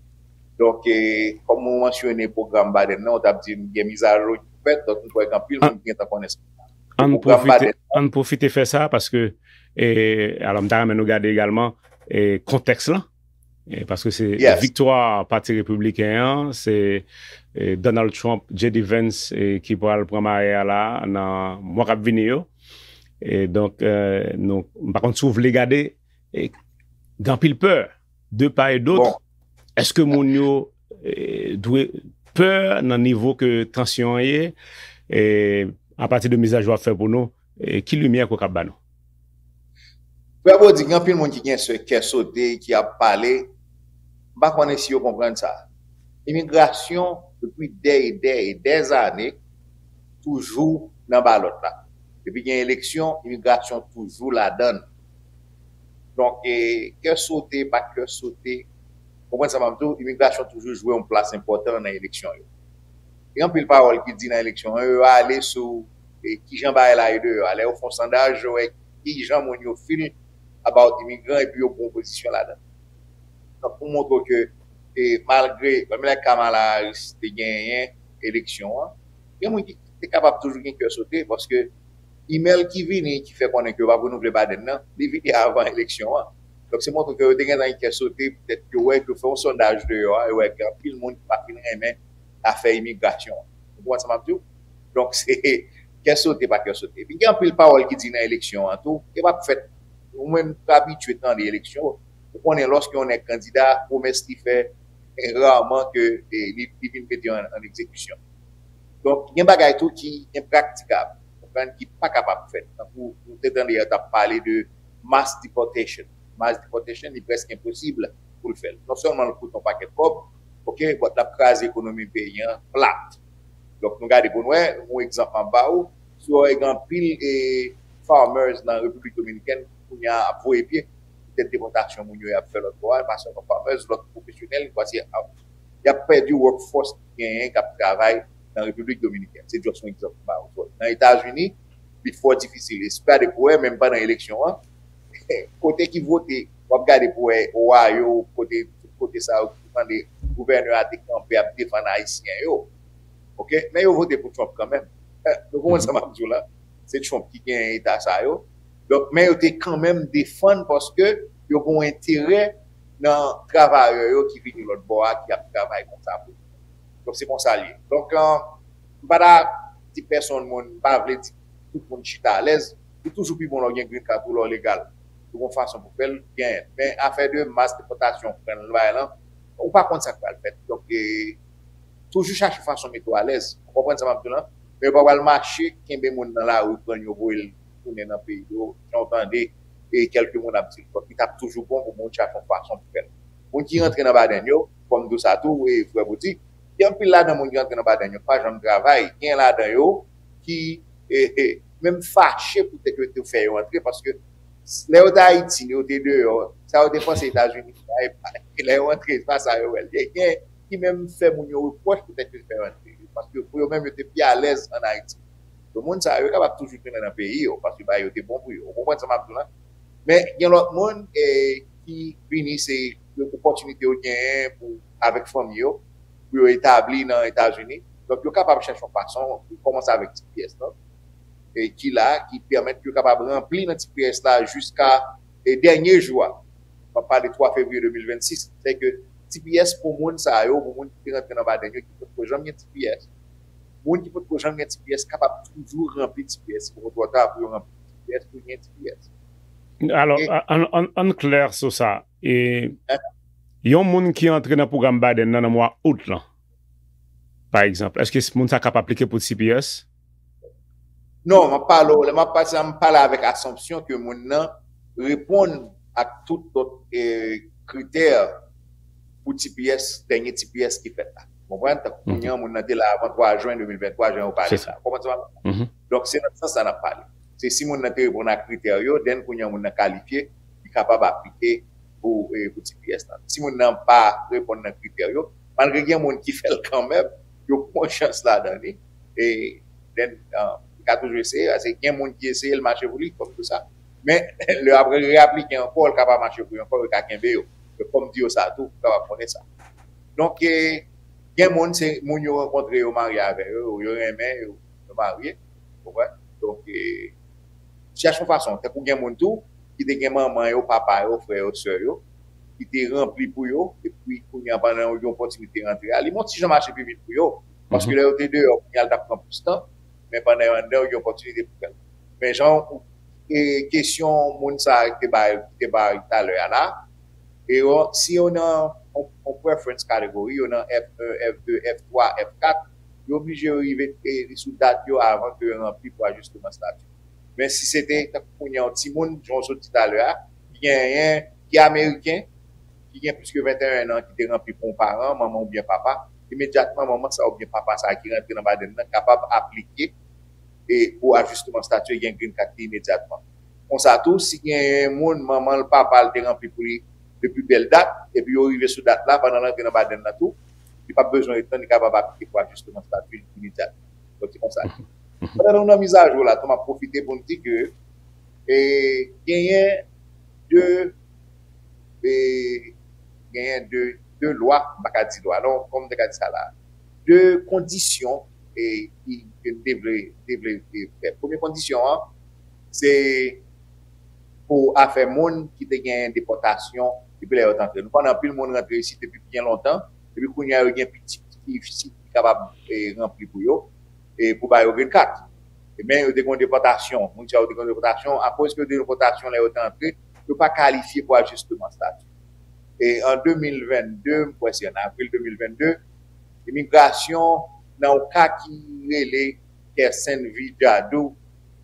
Donk, e, kòm ou mansyone pwogram Biden nan, ou t ap di m gen mizajou ki fèt, donk m kwè gen anpil moun ki gentan konnen sa. Ann pwofite, ann pwofite fè sa, paske, e, alò, m ta renmen nou gade egalman, e, kontèks lan. E, paske se viktwa Pati Repibliken an, se, e, Donald Trump, J D Vance, e, ki pral pran marye a la nan mwa k ap vini yo. E donk, e, nou, m pa konn si w vle gade, e, gen anpil pè, de pa e dot. Èske moun yo, e, dwe pè nan nivo ke tansyon an ye? E, apati de mizajou w ap fè pou nou, e, ki limyè ke w kab ba nou? Frè Bodi, gen anpil moun ki gen kè sote, ki ap pale. M pa konnen si yo konprann sa. Imigrasyon, depi dè e dè e dè zane, toujou nan balòt la. Depi gen eleksyon, imigrasyon toujou ladan l. Donk, e, kè sote, pa kè sote, konprann sa m ap di w, imigrasyon toujou jwe yon plas enpòtan nan eleksyon yo. Gen anpil pawòl ki di nan eleksyon yo, yo ale sou, e, kijan bagay la ye deyò a. Lè yo fè yon sondaj, yo wè kijan moun yo feel about imigran epi yo pran yon pozisyon ladan. Donk, pou montre w ke, e, malgre, menm lè Kamala Harris te genyen eleksyon an, gen moun ki te kapab toujou gen kè sote, paske imèl ki vini, ki fè konnen ke yo p ap renouvle Biden nan, li vini avan eleksyon an. Donk, se montre ke yo te gentan gen kè sote, petèt yo wè ke yo fè yon sondaj deyò a, yo wè gen anpil moun ki pa fin renmen afè imigrasyon an. Ou konprann sa m ap di w? Donk, se kè sote pa kè sote. Epi gen anpil pawòl ki di nan eleksyon an tou, e p ap fèt. Ou menm k abitye tande eleksyon, ou konnen lòske yon nèg kandida, pwomès li fè, e raman ke, e, li, li vin mete an, an egzekisyon. Donk, gen bagay tou ki enpraktikab, konprann, ki pa kapab fèt. Tankou nou te tande yè, t ap pale de mass deportation. Mass deportation, li prèske enposib pou l fè l. Non sèlman l koute yon pakèt kòb, oke, but l ap kraze ekonomi peyi an plat. Donk, nou gade pou n wè, yon egzanp m ap ba ou, si w wè gen anpil, e, farmers nan Repiblik Dominikèn, kounye a ap voye pye, poutèt depòtasyon moun yo y ap fè lòt bò a, pa sèlman farmers, lòt pwofesyonèl, paske ap, y ap pèdi workforce ki genyen k ap travay nan Repiblik Dominikèn. Se just yon egzanp m ba ou. Nan Etazini, li twò difisil. E si w gade pou wè, menm pandan eleksyon an, kote ki vote, w ap gade pou wè Ohio, kote, tout kote sa yo ki tande gouvènè a te kanpe ap defann Ayisyen yo. Oke? Men yo vote pou Trump kanmenm. Nou konprann sa m ap di w la? Se Trump ki genyen eta sa yo. Donk, men yo te kanmenm defann paske yo gen yon enterè nan travayè yo ki vini lòt bò a, ki ap travay konsa pou yo. Donk, se konsa l ye. Donk, an, m pa ta di pèsonn moun, m pa vle di tout moun chita alèz. Li toujou pi bon lè w gen green card ou lè w legal. Ou gen yon fason pou fè l, genyen. Men afè de mas depòtasyon, pran l bay lan, ou pa konn sa k pral fèt. Donk, e, toujou chache fason mete w alèz. Ou konprann sa m ap di w lan? Men yo pa pral mache, kenbe moun nan lari, pran l, yo voye l tounen nan peyi yo, jan w tande, e kèlke moun ap di l. Donk, li t ap toujou bon pou moun chache yon fason pou fè l. Moun ki rantre nan Biden yo, kòm m di w sa tou, e frè Bodi, gen anpil ladan moun ki rantre nan Biden yo, pa janm travay. Gen ladan yo ki, e, e, menm fache poutèt yo te fè yo antre, paske lè yo te Ayiti, yo te deyò, sa yo te panse Etazini, lè yo antre, se pa sa yo wè l. Gen ki menm fè moun yo repwòch poutèt yo te fè yo antre. Paske pou yo menm, yo te pi alèz ann Ayiti. Donk, moun sa yo, yo kapab toujou tounen nan peyi yo, paske bagay yo te bon pou yo. Ou konprann sa m ap di w lan? Men, gen lòt moun, e, ki vini, se opòtinite yo genyen pou, avèk fanmi yo, pou yo etabli nan Etazini. Donk, yo kapab chèche yon fason, pou kòmanse avèk T P S lan, e, ki la, ki pèmèt yo kapab ranpli nan T P S la jiska, e, dènye jou a. M ap pale twa fevriye de mil vennsis. Sèke T P S pou moun sa yo, pou moun ki te rantre nan Biden yo, ki potko janm gen T P S, Moun ki potko janm gen T P S kapab toujou ranpli T P S. Se poko twò ta pou yo ranpli T P S, pou yo gen T P S. Alò, an, an, an klè sou sa. E, yon moun ki antre nan pwogram Biden nan nan mwa out lan, pa egzanp, èske moun sa ka ap aplike pou T P S? Non, m ap pale, lè m ap pale, m pale avèk asonpsyon ke moun nan reponn ak tout lòt eh, kritè pou T P S, dènye T P S ki fèt la. Konprann? Tankou kounye a, moun nan te la avan twa jen de mil venntwa, jan yo pale la. Konprann sa m ap pale? Donk, se nan sans sa n ap pale. Se si moun nan te reponn a kritè yo, then kounye a moun nan kalifye, li kapab aplike pou, eh, pou T P S la. Si moun nan pa reponn nan kritè yo, malgre gen moun ki fè l kanmenm, yo pran chans ladan li. E then, uh, li ka toujou eseye, paske gen moun ki eseye l mache pou li, kòm tou sa. Men, lè ap reaplike ankò, l ka pa mache pou yo ankò, yo ka kenbe yo. Yo kòm di yo sa tou, pou kapab konnen sa. Donk, eh, gen moun, se moun yo rankontre, yo marye avè yo, yo renmen, yo, yo marye. Ou konprann? Donk, eh, chèche yon fason. Tankou gen moun tou, ki te gen manman yo, papa yo, frè yo, sè yo, ki te ranpli pou yo, epi kounye a pandan yo gen opòtinite rantre a, li men yon ti jan mache pi vit pou yo. Paske lè yo te deyò, kounye a l t ap pran plis tan, men pandan yo anndan, yo gen opòtinite pou fè l. Men jan ou e kesyon moun sa a te bay, te bay talè a la, e yo, si yo nan yon preference category, yo nan F un, F deux, F trois, F quatre, yo oblije yo rive e, sou dat yo avan ke yo ranpli pou ajisteman estati. Men si se te, tankou kounye a, yon timoun, jan w sot di talè a, ki genyen, ki ameriken, ki gen plis ke venteyen an, ki te ranpli pou yon paran, manman oubyen papa, imedyatman manman sa oubyen papa sa ki rantre nan Biden nan kapab aplike e pou ajisteman estati, gen green card li imedyatman. Konsa tou, si gen moun, manman l, papa l te ranpli pou li depi bèl dat, epi yo rive sou dat la, pandan l antre nan Biden nan tou, li p ap bezwen ret tann, li kapab aplike pou ajisteman estati imedyatman. Donk, se konsa. Pandan nou nan mizajou la, tou m ap pwofite pou m di ke e, genyen de e, genyen de, de lwa, m pa ka di lwa, non, kòman m te ka di sa la? De kondisyon e, ki, ke m te vle, te vle e, fè. Premye kondisyon an, se pou afè moun ki te gen depòtasyon depi lè yo t antre. Nou konnen anpil moun rantre isit depi byen lontan, epi kounye a yo gen pitit ki isit ki kapab e, ranpli pou yo, e pou ba yo green card. E men yo te gen depòtasyon, moun sa yo te gen depòtasyon, akoz ke yo te gen depòtasyon lè yo te antre, yo pa kalifye pou ajisteman estati. E an de mil vennde, m kwè se an avril de mil vennde, imigrasyon nan yon ka ki rele Kersen Vijadu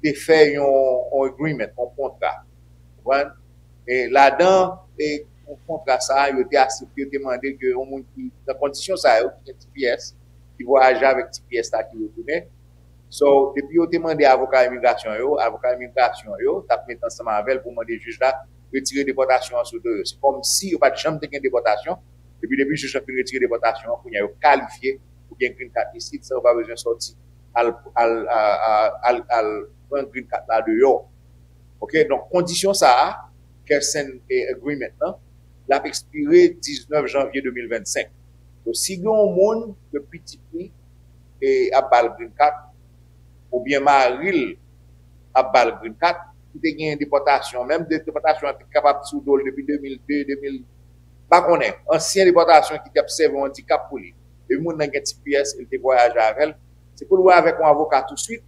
te fè yon, yon agreement, yon kontra. Konprann? E ladan e kontra sa a, yo te aksepte, yo te mande ke yon moun ki nan kondisyon sa yo, ki gen T P S, ki vwayaje avèk T P S la, ki retounen. So, depi yo te mande avoka imigrasyon yo, avoka imigrasyon yo t ap mete ansanm avè l pou mande jij la retire depòtasyon an sou do yo. Se kòmsi yo pa t janm te gen depòtasyon, epi depi jij la fin retire depòtasyon an, kounye a yo kalifye pou gen green card isit, san yo pa bezwen sòti al, al, al, al, al pran green card la deyò. Ok, donk kondisyon sa a, Kersen e, Agreement lan, l ap ekspire diznèf janvye de mil vennsenk. Donk, si gen yon moun ke pitit li e, ap ba l green card, oubyen mari l ap ba l green card, ki te gen depòtasyon, menm de, depòtasyon an te kapab sou do l depi de mil de, de mil, pa konnen, ansyen depòtasyon ki te ap sèvi yon andikap pou li. Epi moun nan gen T P S, li te vwayaje avè l, se pou l wè avèk yon avoka touswit,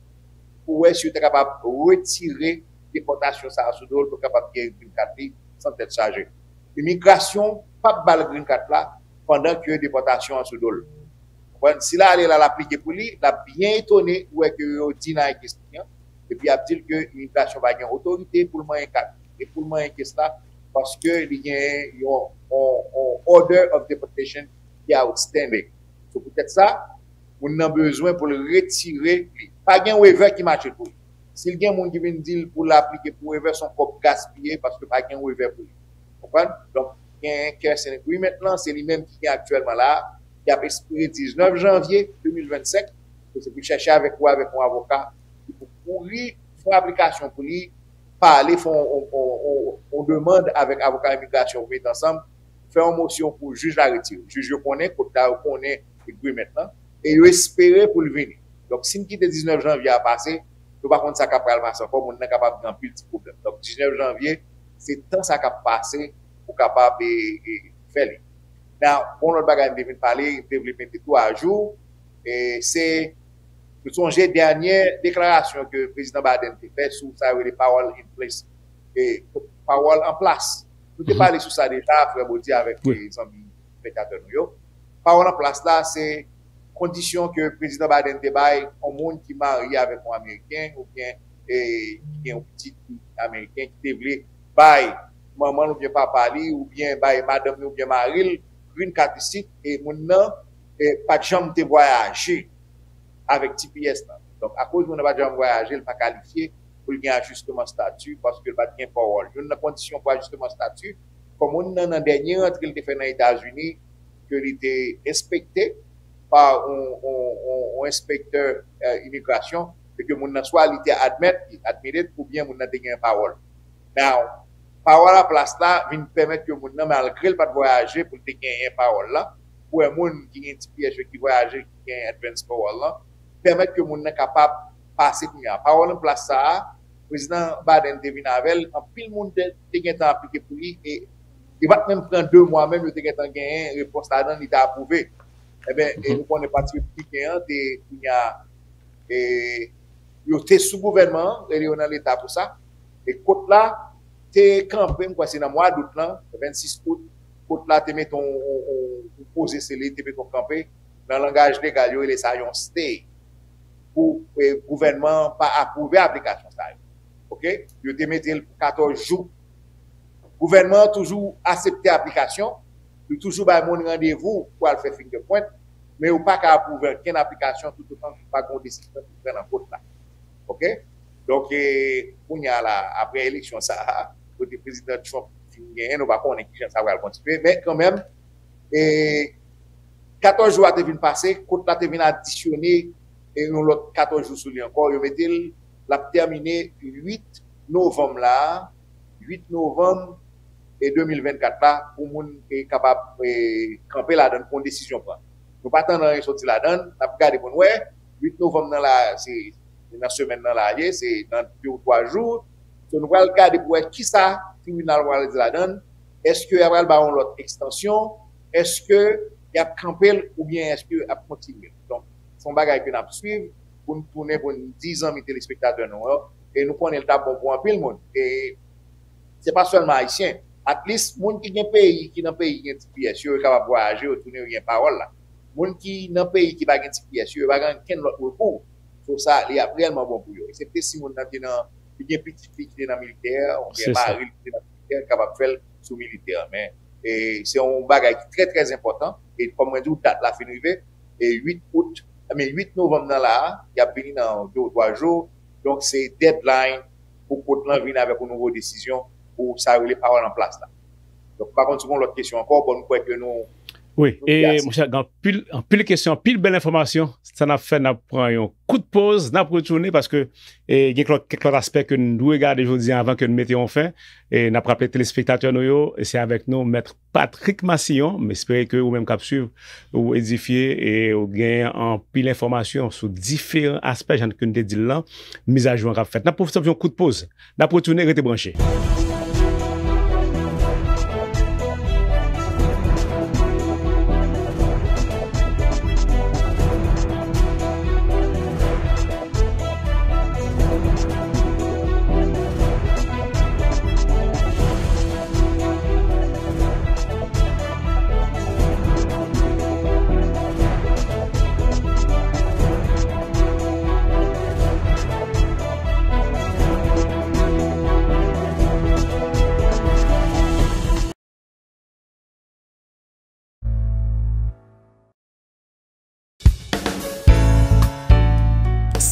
pou wè si yo te kapab retire depòtasyon sa a sou do l pou l kapab gen green card li san tèt chaje. Imigrasyon p ap ba l green card la pandan ke depòtasyon an sou do l. Konprann? Si l ale la, l aplike pou li, l ap byen etone pou wè ke yo deny kes li an, epi y ap di l ke imigrasyon pa gen otorite pou l manyen kat, e pou l manyen kes la, paske li gen yon, yon, yon order of deportation ki outstanding. So, poutèt sa, moun nan bezwen pou l retire li. Pa gen waiver ki mache pou li. Si l gen moun ki vin di l pou l aplike pou waiver, se yon kòb gaspiye paske pa gen waiver pou li. Konprann? Donk, gen Kersen Agreement lan, se li menm ki gen aktyèlman la, ki ap ekspire diznèf janvye de mil vennsenk. Se pou chèche avèk ou, avèk yon avoka, ki pou kouri, fè yon aplikasyon pou li, pale, fè yon, yon, yon, yon, yon demann avèk avoka imigrasyon pou mete ansanm, fè yon mosyon pou jij la retire. Jij yo konnen, kot la yo konnen agreement lan, e yo espere pou l vini. Donk, si n kite diznèf janvye a pase, nou pa konn sa k ap pral pase ankò, moun nan kapab gen anpil ti pwoblèm. Donk, diznèf janvye, se tan sa k ap pase pou kapab e, e, fè li. Now, bon, lòt bagay m te vin pale, m te vle mete tou ajou, e se Nou sonje dènye deklarasyon ke Prezidan Biden te fè sou sa yo rele pawòl in place, e, pawòl an plas. Nou te pale sou sa deja, frè Bodi, avèk, e, zanmi telespektatè nou yo. Pawòl an plas la, se kondisyon ke Prezidan Biden te bay yon moun ki marye avèk yon Ameriken oubyen, e, ki gen yon pitit ki Ameriken, ki te vle bay manman l oubyen papa li oubyen bay madanm li oubyen mari l green card isit, e moun nan, e, pa t janm te vwayaje avèk T P S lan. Donk, akoz moun nan pa t janm vwayaje, l pa kalifye pou l gen ajisteman stati paske l pa t gen pawòl. Youn nan kondisyon pou ajisteman stati, kòm moun nan, nan dènye rantre l te fè nan Etazini, ke li te enspekte pa yon, yon, yon, yon enspektè, e, imigrasyon, e ke moun nan swa li te admèt, admitted, oubyen moun nan te gen pawòl. Now, pawòl an plas la vin pèmèt ke moun nan, malgre l pa t vwayaje pou l te genyen pawòl la, pou yon moun ki gen T P S yo ki vwayaje, ki gen advance pawòl lan, pèmèt ke moun nan kapab pase kounye a. Pawòl an plas sa a, Prezidan Biden te vin avè l, anpil moun te, te gentan aplike pou li, e li pa t menm pran de mwa menm, yo te gentan genyen repons ladan l, li te apwouve. Ebyen, e nou konnen Pati Repibliken an te, kounye a, e yo te sou gouvènman an, rele yo nan Leta pou sa. E kot la te kanpe, m kwè se nan mwa dout lan, vennsis out, kot la te mete yon, yon, yon, yon poze sele, te mete yon kanpe. Nan langaj legal, yo rele sa yon stay. Pou, e, gouvènman an pa apwouve aplikasyon sa yo. Oke? Yo te mete l pou katòz jou. Gouvènman an toujou aksepte aplikasyon, li toujou bay moun randevou pou al fè fingerprint, men yo pa ka apwouve ankenn aplikasyon toutotan pa gen yon desizyon ki pran nan kot la. Oke? Donk, e, kounye a la, apre eleksyon sa a, kote Prezidan Trump fin genyen, nou pa konnen kijan sa pral kontinye, men kanmenm, e, katòz jou a te vin pase, kot la te vin adisyone, e, yon lòt katòz jou sou li ankò, yo mete l, l ap tèmine uit novanm la, uit novanm, e, de mil vennkat la, pou moun, e, kapab, e, kanpe ladan l pou yon desizyon pran. Nou pa tann anyen soti ladan l, n ap gade pou n wè, uit novanm nan la, se nan semèn nan la ye, se nan de ou twa jou. So, nou pral gade pou wè kisa tribinal pral di ladan l. Èske y a pral ba yon lòt ekstansyon? Èske y ap kanpe l oubyen èske y ap kontinye l? Donk, se yon bagay ke n ap swiv pou n tounen pou n di zanmi telespektatè nou yo. E nou konnen l t ap bon pou anpil moun. E se pa sèlman Ayisyen. At least, moun ki gen peyi, ki nan peyi gen T P S yo, yo kapab vwayaje, yo tounen, yo gen pawòl la. Moun ki nan peyi ki pa gen T P S yo, yo pa gen ankenn lòt rekou. So sa, li ap reyèlman bon pou yo. Eksepte si moun nan te nan, li gen pitit li ki te nan militè, oubyen mari l ki te nan militè, kapab fè l sou militè. Men, e, se yon bagay ki trè, trè enpòtan. E kòm mwen di w, dat la fin rive. E uit out, I mean, uit novanm nan la a, y ap vini nan de ou twa jou. Donk, se deadline pou kot lan vin avèk yon nouvo desizyon pou sa yo rele pawòl an plas la. Donk, m pa konn si w gen lòt kesyon ankò, bon, m kwè ke nou... Wi, e, monchè, gen anpil, anpil kesyon, anpil bèl enfòmasyon. Sa n ap fè, n ap pran yon kout poz, n ap retounen paske, e, gen kèk lòt, kèk lòt aspè ke n dwe gade jodi a avan ke n mete yon fen. E n ap raple telespektatè nou yo, e se avèk nou, Mèt Patrick Massillon, m espere ke ou menm k ap swiv, ou edifye e ou gen anpil enfòmasyon sou diferan aspè, jan ke n te di l lan, mizajou an k ap fèt. N ap pwofite fè yon kout poz. N ap retounen, rete branche.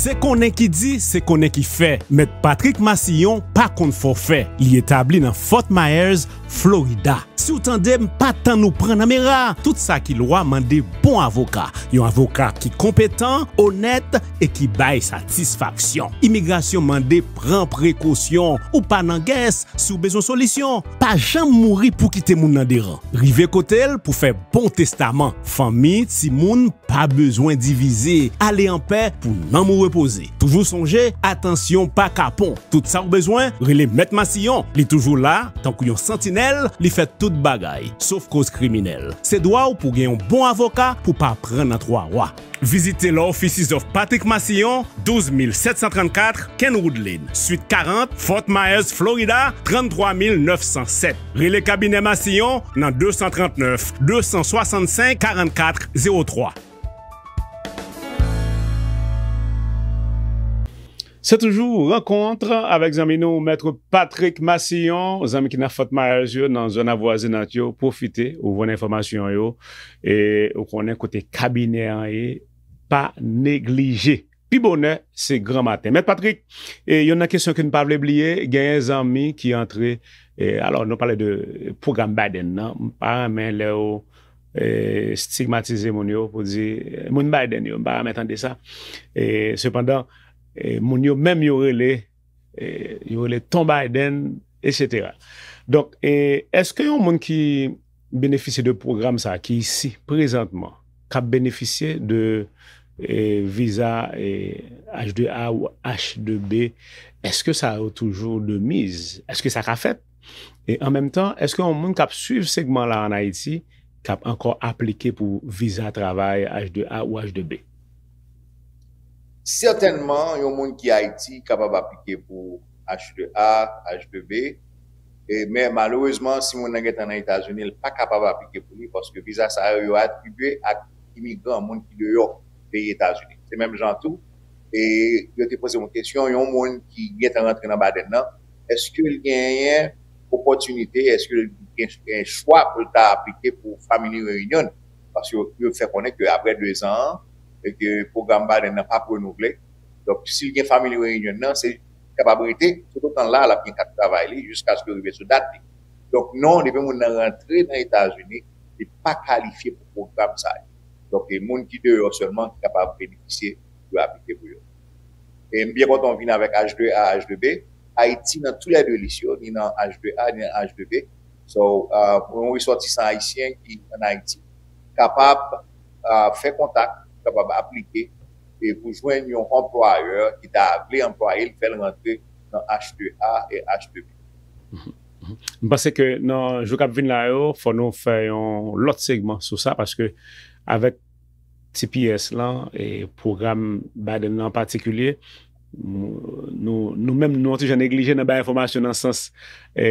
Se konnen ki di, se konnen ki fè. Mèt Patrick Massillon pa konn fòfè. Li etabli nan Fort Myers, Florida. Si w tande m, pa tann ou pran nan mera. Tout sa ki lwa mande bon avoka. Yon avoka ki konpetan, onèt e ki bay satisfaksyon. Imigrasyon mande pran prekosyon. Ou pa nan gès, si w bezwen solisyon, pa janm mouri pou kite moun nan deran. Rive kote l pou fè bon testaman. Fanmi, timoun, pa bezwen divize. Ale anpè pou nanm ou repoze. Toujou sonje, atansyon pa kapon. Tout sa w bezwen, rele Mèt Massillon. Li toujou la, tankou yon santinèl. L, li fè tout bagay, sof koz kriminèl. Se dwa w pou gen yon bon avoka pou pa pran nan twa wa. Vizite The Law Offices of Patrick Massillon, douz mil sèt san trannkat Kenwood Lane, Suite quarante, Fort Myers, Florida, trannntwa mil nèf san sèt. Rele kabinè Massillon nan de san trannèf, de san swasannsenk, karannkat zewo twa. Se toujou rankont avèk zanmi nou, Mèt Patrick Massillon, zanmi ki nan Fort Myers yo, nan zòn avwazinant yo. Pwofite, ou jwenn enfòmasyon yo, e ou konnen kote kabinè an ye, pa neglije. Pi bonè, se gran maten. Mèt Patrick, e youn nan kesyon ke n pa vle bliye, genyen zanmi ki antre, e alò, nou pale de pwogram Biden nan, m pa renmen lè yo e, stigmatize moun yo pou di, e, moun Biden yo, m pa renmen tande sa. E, sepandan, e, moun yo menm yo rele, e, yo rele ton Biden, etsetera. Donk, e, èske yon moun ki benefisye de pwogram sa, ki isi prezantman, k ap benefisye de, e, viza, e, H de A ou H de B, èske sa yo toujou de miz? Èske sa ka fèt? E an menm tan, èske yon moun k ap swiv segman la ann Ayiti k ap ankò aplike pou viza travay H de A ou H de B? Sètènman, yon moun ki Ayiti kapab aplike pou H de A, H de B, e, men malerezman, si moun nan gentan nan Etazini, l pa kapab aplike pou li paske viza sa yo, yo atribye ak imigran, moun ki deyò peyi Etazini. Se menm jan tou, e yo te poze m yon kesyon, yon moun ki gentan rantre nan Biden nan, èske l genyen opòtinite, èske l gen, gen chwa pou l ta aplike pou Family Reunion? Paske yo, yo fè konnen ke apre dezan an, e ke pwogram Biden nan p ap renouvle. Donk, si l gen Family Reunion nan, se kapab rete toutotan l la, l ap gen kat travay li jiskaske rive sou dat li. Donk, non, depi moun nan rantre nan Etazini, li pa kalifye pou pwogram sa yo. Donk, e moun ki deyò sèlman ki kapab benefisye pou yo aplike pou yo. E m byen kontan w vin avèk H de A, H de B. Ayiti nan toulède lis yo, ni nan H de A, ni nan H de B. So, uh, yon resòtisan ayisyen ki ann Ayiti kapab uh, fè kontak, kapab aplike e pou jwenn yon anplwayè ki ta vle anplwaye l, fè l rantre nan H de A e H de B. M panse ke nan jou k ap vin la yo, fò nou fè yon lòt segman sou sa, paske avèk T P S lan, e pwogram Biden nan an patikilye, nou, nou menm, nou yon ti jan neglije nan bay enfòmasyon nan sans e,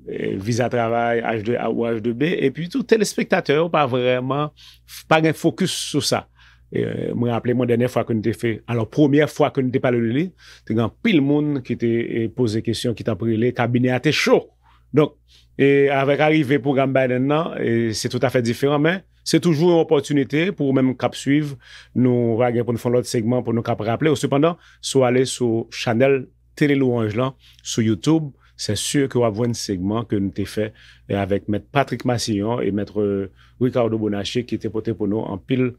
e, viza travay, H de A ou H de B, epi tou, telespektatè yo pa vrèman, pa gen fokis sou sa. E, mwen raple mwen dènyè fwa ke nou te fè, alò, premyè fwa ke nou te pale de li, te gen anpil moun ki te e, poze kesyon, ki t ap rele, kabinè a te cho. Donk, e, avèk arive pwogram Biden nan, e, se toutafè diferan, men se toujou yon opòtinite pou ou menm k ap swiv. Nou va gen pou nou fè yon lòt segman pou nou k ap raple w. Sepandan, si w ale sou chanèl Tele Lwanj lan, sou YouTube, se si ke w ap jwenn segman ke nou te fè e, avèk Mèt Patrick Massillon e Mèt e, Ricardo Bonaché ki te pote pou nou anpil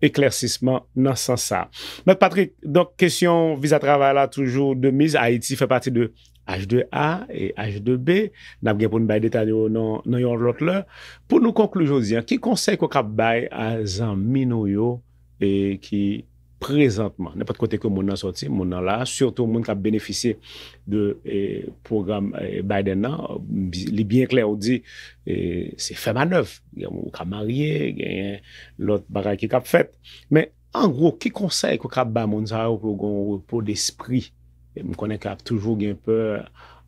eklèsisman nan sans sa. Mèt Patrick, donk kesyon viza travay la toujou de miz, Ayiti fè pati de H de A e H de B. N ap gen pou n bay detay yo nan, nan yon lòt lè. Pou nou konkli jodi a, ki konsèy ke w kab bay a zanmi nou yo e ki prezantman, nenpòt kote ke moun nan sòti, moun nan la, sitou moun k ap benefisye de e, pwogram e, Biden nan, li byen klè, ou di e, se fè manèv. Ou ka marye, genyen lòt bagay ki kab fèt. Men, an gwo, ki konsèy ke w kab ba moun sa yo pou yo gen yon repo despri? E m konnen ke ap toujou gen pè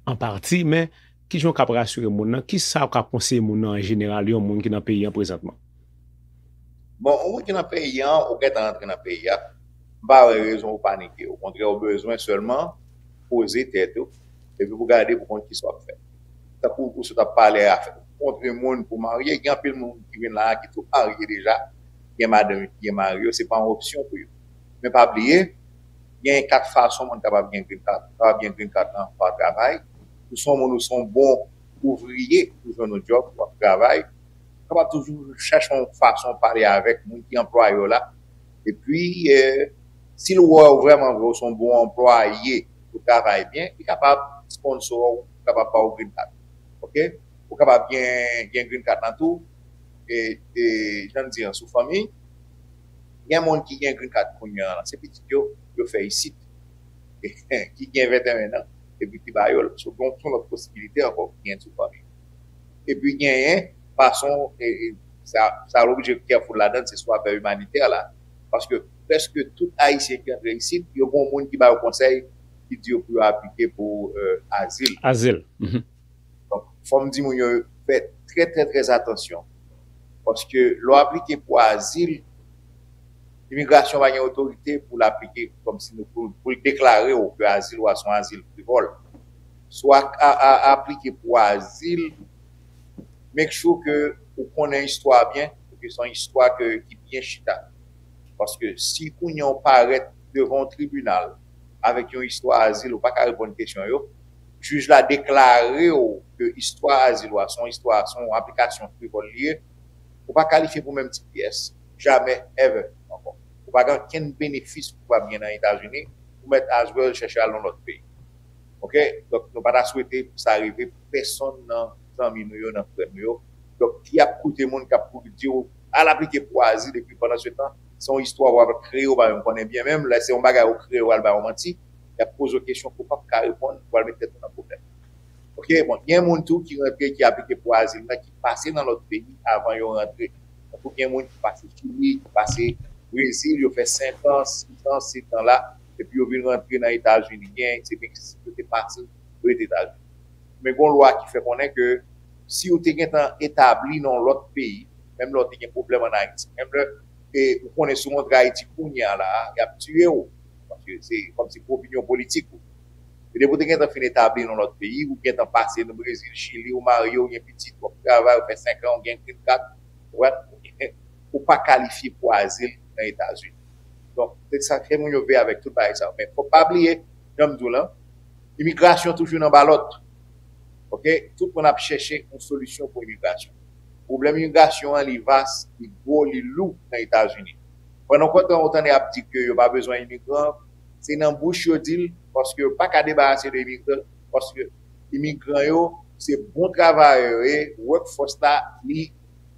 an pati, men kijan w kab rasire moun nan? Kisa w ka konseye moun nan an jeneral, yon moun ki nan peyi an prezantman? Bon, yon moun ki nan peyi an, ou gentan rantre nan peyi a, m pa wè rezon pou panike. Okontrè, ou bezwen sèlman poze tèt ou, epi pou gade pou konn kisa w ap fè. Tankou ou sot ap pale a, ou kontre moun pou marye, gen anpil moun ki vin la a ki tou marye deja, gen madanm yo ki gen mari yo, se pa yon opsyon pou yo. Men pa bliye, gen kat fason moun kapab gen green card. Ou kapab gen green card lan pa travay, ou se yon moun, ou se yon bon ouvriye, ou jwenn yon djòb, w ap travay, ou kapab toujou chèche yon fason pale avèk moun ki anplwaye w la. Epi, e, si l wè w vrèman vre, ou se yon bon anplwaye, ou travay byen, li kapab sponsor w, kapab ba w green card. Oke? Ou kapab gen, gen green card lan tou, e, e, jan n di an, sou fanmi, gen moun ki gen green card kounye a la, se pitit yo, yo fè isit, ki gen venteyen an, epi ki ba yo l. So, gen yon lòt posibilite ankò ki gen sou fanmi. epi genyen fason, e, e, sa, sa w oblije careful ladan, se sou afè imanitè la. Paske prèske tout Ayisyen ki antre isit, yo gen yon moun ki ba yo konsèy, ki di yo pou yo aplike pou, euh, azil. Azil. Mhm. Donk, fò m di moun yo fè trè, trè, trè atansyon. Paske lè w aplike pou azil, imigrasyon pa gen otorite pou l aplike kòmsi nou, pou, pou l deklare w ke azil ou a se yon azil frivòl. Si w a, a, a, aplike pou azil, make sure ke ou konnen istwa byen, ke se yon istwa ke, ki byen chita. Paske si kounye a w parèt devan yon tribinal avèk yon istwa azil, ou pa ka reponn kesyon yo, jij la deklare w ke istwa azil ou a se yon istwa, se yon aplikasyon frivòl li ye, ou pa kalifye pou menm T P S. Jamè, ever, ankò. Ou pa gen okenn benefis ou kapab gen nan Etazini, ou mèt as well chèche al nan lòt peyi. Oke? Donk, nou pa ta swete pou sa rive pou pèsonn nan zanmi nou yo, nan frè nou yo. Donk, ki ap koute moun k ap kouri di w, al aplike pou azil, epi pandan se tan, se yon istwa w ap kreye, ou pa menm konnen byen menm, lè se yon bagay ou kreye, ou al ba yo manti, y ap poze w kesyon ke w p ap ka reponn, ou al met tèt ou nan pwoblèm. Oke, bon, gen moun tou ki rantre, ki aplike pou azil nan, ki pase nan lòt peyi avan yo rantre. Tankou gen moun ki pase Chili, ki pase Brezil, yo fè senk an, sis an, set an la, epi yo vin rantre nan Etazini. Gen, se Meksik yo te pase, yo rete Etazini. Men gen yon lwa ki fè konnen ke si w te gentan etabli nan yon lòt peyi, menm lè w te gen pwoblèm ann Ayiti, menm lè, e, ou konnen si w rantre Ayiti kounye a la, y ap tiye w. Paske se kòmsi pou opinyon politik ou. E depi w te gentan fin etabli nan lòt peyi, ou gentan pase nan Brezil, Chili, ou marye, ou gen pitit, w ap travay, ou fè senk an, ou gen green card, ou wè, ou pa kalifye pou azil nan Etazini. Donk, se sa fè moun yo veye avèk tout bagay sa yo. Men, fò pa bliye, jan m di w lan, imigrasyon toujou nan balòt. Oke? Tout moun ap chèche yon solisyon pou imigrasyon. Pwoblèm imigrasyon an, li vas, li gwo, li lou nan Etazini. Pandan w kontan, ou tande ap di ke yo pa bezwen imigran, se nan bouch yo di l, paske yo pa ka debarase de imigran, paske imigran yo, se bon travayè yo ye, workforce la, li,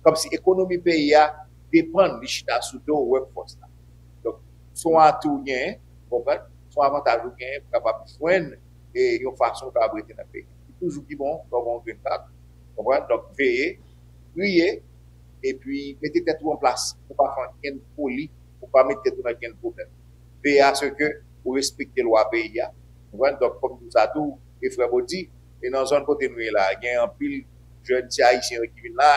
kòmsi ekonomi peyi a depann, li chita sou do workforce la. Donk, se yon atou ou genyen, ou konprann? Se yon avantaj ou genyen pou kapab jwenn, e, yon fason ou kapab rete nan peyi. Li toujou pi bon lè w gen yon green card, ou konprann? Donk, veye, priye, epi mete tèt ou an plas pou pa fè ankenn foli, pou pa mete tèt ou nan ankenn pwoblèm. Veye asirke ou respekte lwa peyi a. Ou konprann? Donk, kòm m di w sa tou, e frè Bodi, e nan zòn kote nou ye la, gen anpil jèn ti Ayisyen yo ki vin la,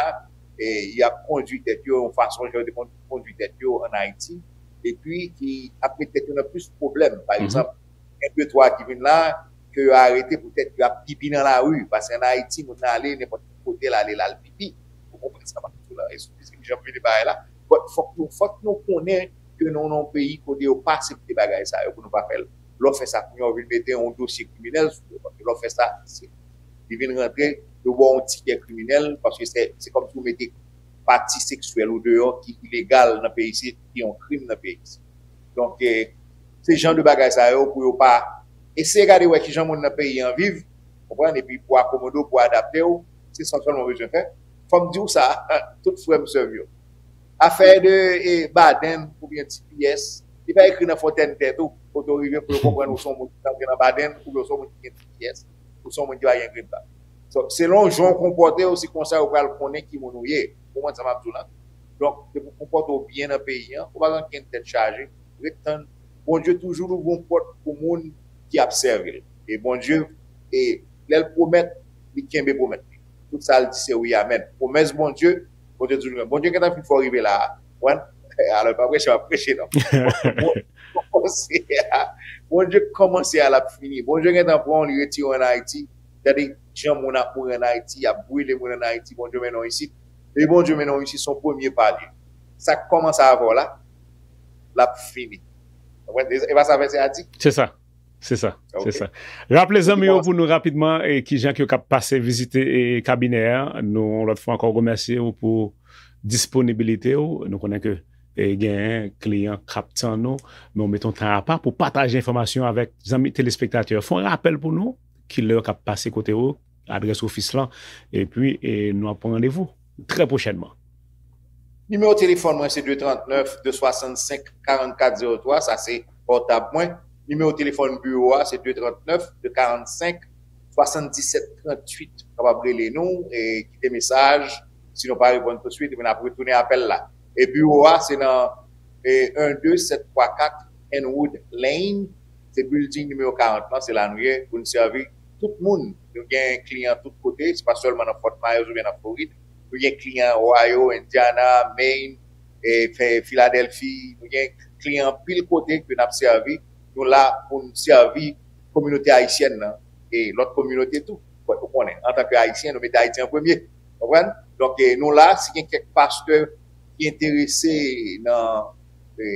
e y ap kondui tèt yo yon fason jan yo te kon-, kondui tèt yo ann Ayiti, epi ki ap met tèt yo nan plis pwoblèm. Pa egzanp, gen de twa ki vin la, ke yo arete poutèt yo ap pipi nan lari, paske ann Ayiti, moun nan ale, nenpòt kote l ale, l al pipi. Ou konprann sa m ap di w la? Eskize m jan m vini bagay la. But fòk nou, fòk nou konnen ke nou nan yon peyi kote yo pa aksepte bagay sa yo pou nou pa fè l. Lè w fè sa, kounye a w vin mete yon dosye kriminèl sou yo. Paske lè w fè sa, se, li vin rantre, yo ba w yon tikè kriminèl, paske se, se kòmsi w mete pati seksyèl ou deyò ki ilegal nan peyi isit, ki yon krim nan peyi isit. Donk, eh, se jan de bagay sa yo pou yo pa eseye gade wè kijan moun nan peyi an viv, konprann, epi pou akomode w, pou adapte w, se sa sèlman w bezwen fè. Fò m di w sa, tout frè m, sè m yo. Afè de, eh, badenn oubyen T P S, li pa ekri nan fontèn tèt ou, kote w rive pou yo konprann ou se yon moun ki antre nan badenn, oubyen ou se yon moun ki gen T P S, ou se yon moun ki pa gen green card. So, selon jan w konpòte w, se konsa yo pral konnen ki moun ou ye. Ou konprann sa m ap di w la? Donk, depi w konpòte w byen nan peyi an, ou pa gen ankenn tèt chaje, ret tann. Bondye toujou louvri yon pòt pou moun ki ap sèvi l. E Bondye, e lè l pwomèt, li kenbe pwomèt li. Tout sa l di se wi, amèn. Pwomès Bondye, Bondye toujou gen. Bondye gentan fin fè w rive la a. Ou konprann? Alò, pa preche, pa preche non. Bondye kòmanse a, Bondye kòmanse a, l ap fini. Bondye gentan pran w, li retire w ann Ayiti. Gade jan moun ap mouri ann Ayiti, y ap brile moun ann Ayiti, Bondye mennen w isit. E Bondye mennen w isit, se yon premye pa li. Sa k kòmanse avè w la, l ap fini. Ou konprann? E pa sa vèsè a di? Se sa. Se sa. Se sa. Raple zanmi yo pou nou rapidman, e, kijan ke yo kap pase vizite, e, kabinè a. Nou, yon lòt fwa ankò, remèsye w pou disponibilite w. Nou konnen ke, e, gen kliyan k ap tann nou, men w mete yon tan apa pou pataje enfòmasyon avèk zanmi telespektatè yo. Fè yon rapèl pou nou, kilè yo kap pase kote w, adrès ofis lan, epi, e, nou ap pran randevou trè pwochènman. Nimewo telefòn mwen se de trant nèf, de swasannsenk, karannkat zewo twa, sa se pòtab mwen. Nimewo telefòn biwo a se de trant nèf, de karannsenk, swasanndisèt tranntuit, kapab rele nou e kite mesaj. Si nou pa reponn tousuit, epi n ap retounen apèl la. E biwo a, se nan e, en de sèt twa kat Kenwood Lane, se building nimewo karant lan, se la nou ye, pou n sèvi tout moun. Nou gen kliyan tout kote, se pa sèlman nan Fort Myers oubyen nan Florid. Nou gen kliyan Ohio, Indiana, Maine, e, Fe- Philadelphia. Nou gen kliyan anpil kote ke n ap sèvi. Nou la pou n sèvi kominote ayisyèn nan e lòt kominote tou. Bon, ou konnen, antanke Ayisyen, nou mete Ayiti an premye. Konprann? Donk, e, nou la, si gen kèk pastè ki enterese nan e,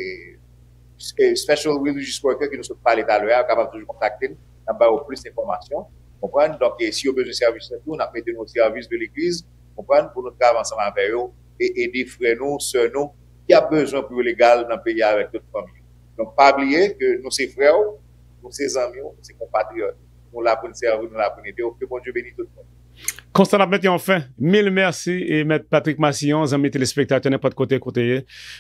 e, special religious worker ke nou sot pale talè a, yo kapab toujou kontakte n, n ap ba yo plis enfòmasyon. Konprann? Donk, e, si yo bezwen sèvis nou tou, n ap mete nou o sèvis de legliz, konprann, pou nou travay ansanm avè yo e ede frè nou, sè nou ki ap bezwen pou yo legal nan peyi a avèk tout fanmi yo. Donk, pa bliye ke nou se frè w, nou se zanmi w, nou se konpatriyòt. Nou la pou n sèvi w, nou la pou n ede w. Ke Bondye beni tout moun. Konsa n ap mete yon fen. Mil mèsi, e, Mèt Patrick Massillon, zanmi telespektatè, nenpòt kote kote ye,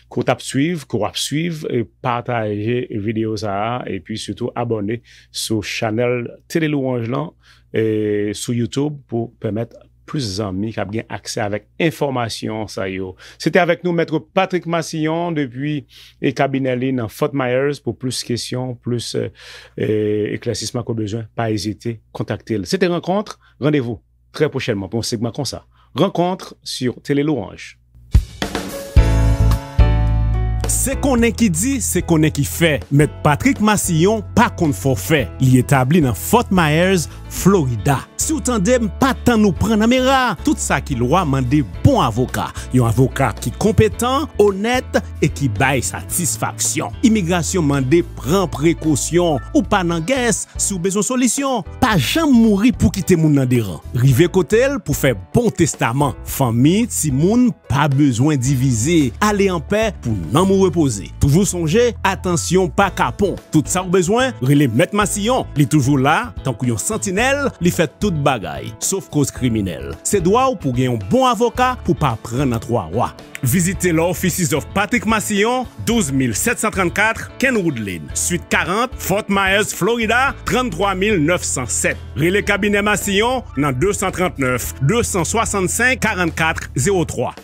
ke w t ap swiv, ke w ap swiv, e pataje videyo sa a, epi sitou abòne sou chanèl Tele Louanj lan, e sou YouTube pou pèmèt plis zanmi k ap gen aksè avèk enfòmasyon sa yo. Se te avèk nou Mèt Patrick Massillon depi e kabinè li nan Fort Myers. Pou plis kesyon, plis e, e, eklèsisman ke w bezwen, pa ezite kontakte l. Se te Rankont. Randevou trè pwochènman pou yon segman konsa. Rankont sou Tele Louanj. Se konnen ki di, se konnen ki fè. Mèt Patrick Massillon pa konn fòfè. Li etabli nan Fort Myers, Florida. Si w tande m, pa tann ou pran nan mera. Tout sa ki lwa mande bon avoka. Yon avoka ki konpetan, onèt e ki bay satisfaksyon. Imigrasyon mande pran prekosyon. Ou pa nan gès, si w bezwen solisyon, pa janm mouri pou kite moun nan deran. Rive kote l pou fè bon testaman. Fanmi, timoun, pa bezwen divize. Ale anpè pou nanm ou repoze. Toujou sonje, atansyon pa kapon. Tout sa w bezwen, rele Mèt Massillon. Li toujou la, tankou yon santinèl, li fè tout bagay, sof koz kriminèl. Se dwa w pou gen yon bon avoka pou pa pran nan twa wa. Vizite The Offices of Patrick Massillon, douz mil sèt san trannkat Kenwood Lane, Suite karant, Fort Myers, Florida, tranntwa mil nèf san sèt. Rele kabinè Massillon nan de san trannèf, de san swasannsenk, karannkat zewo twa.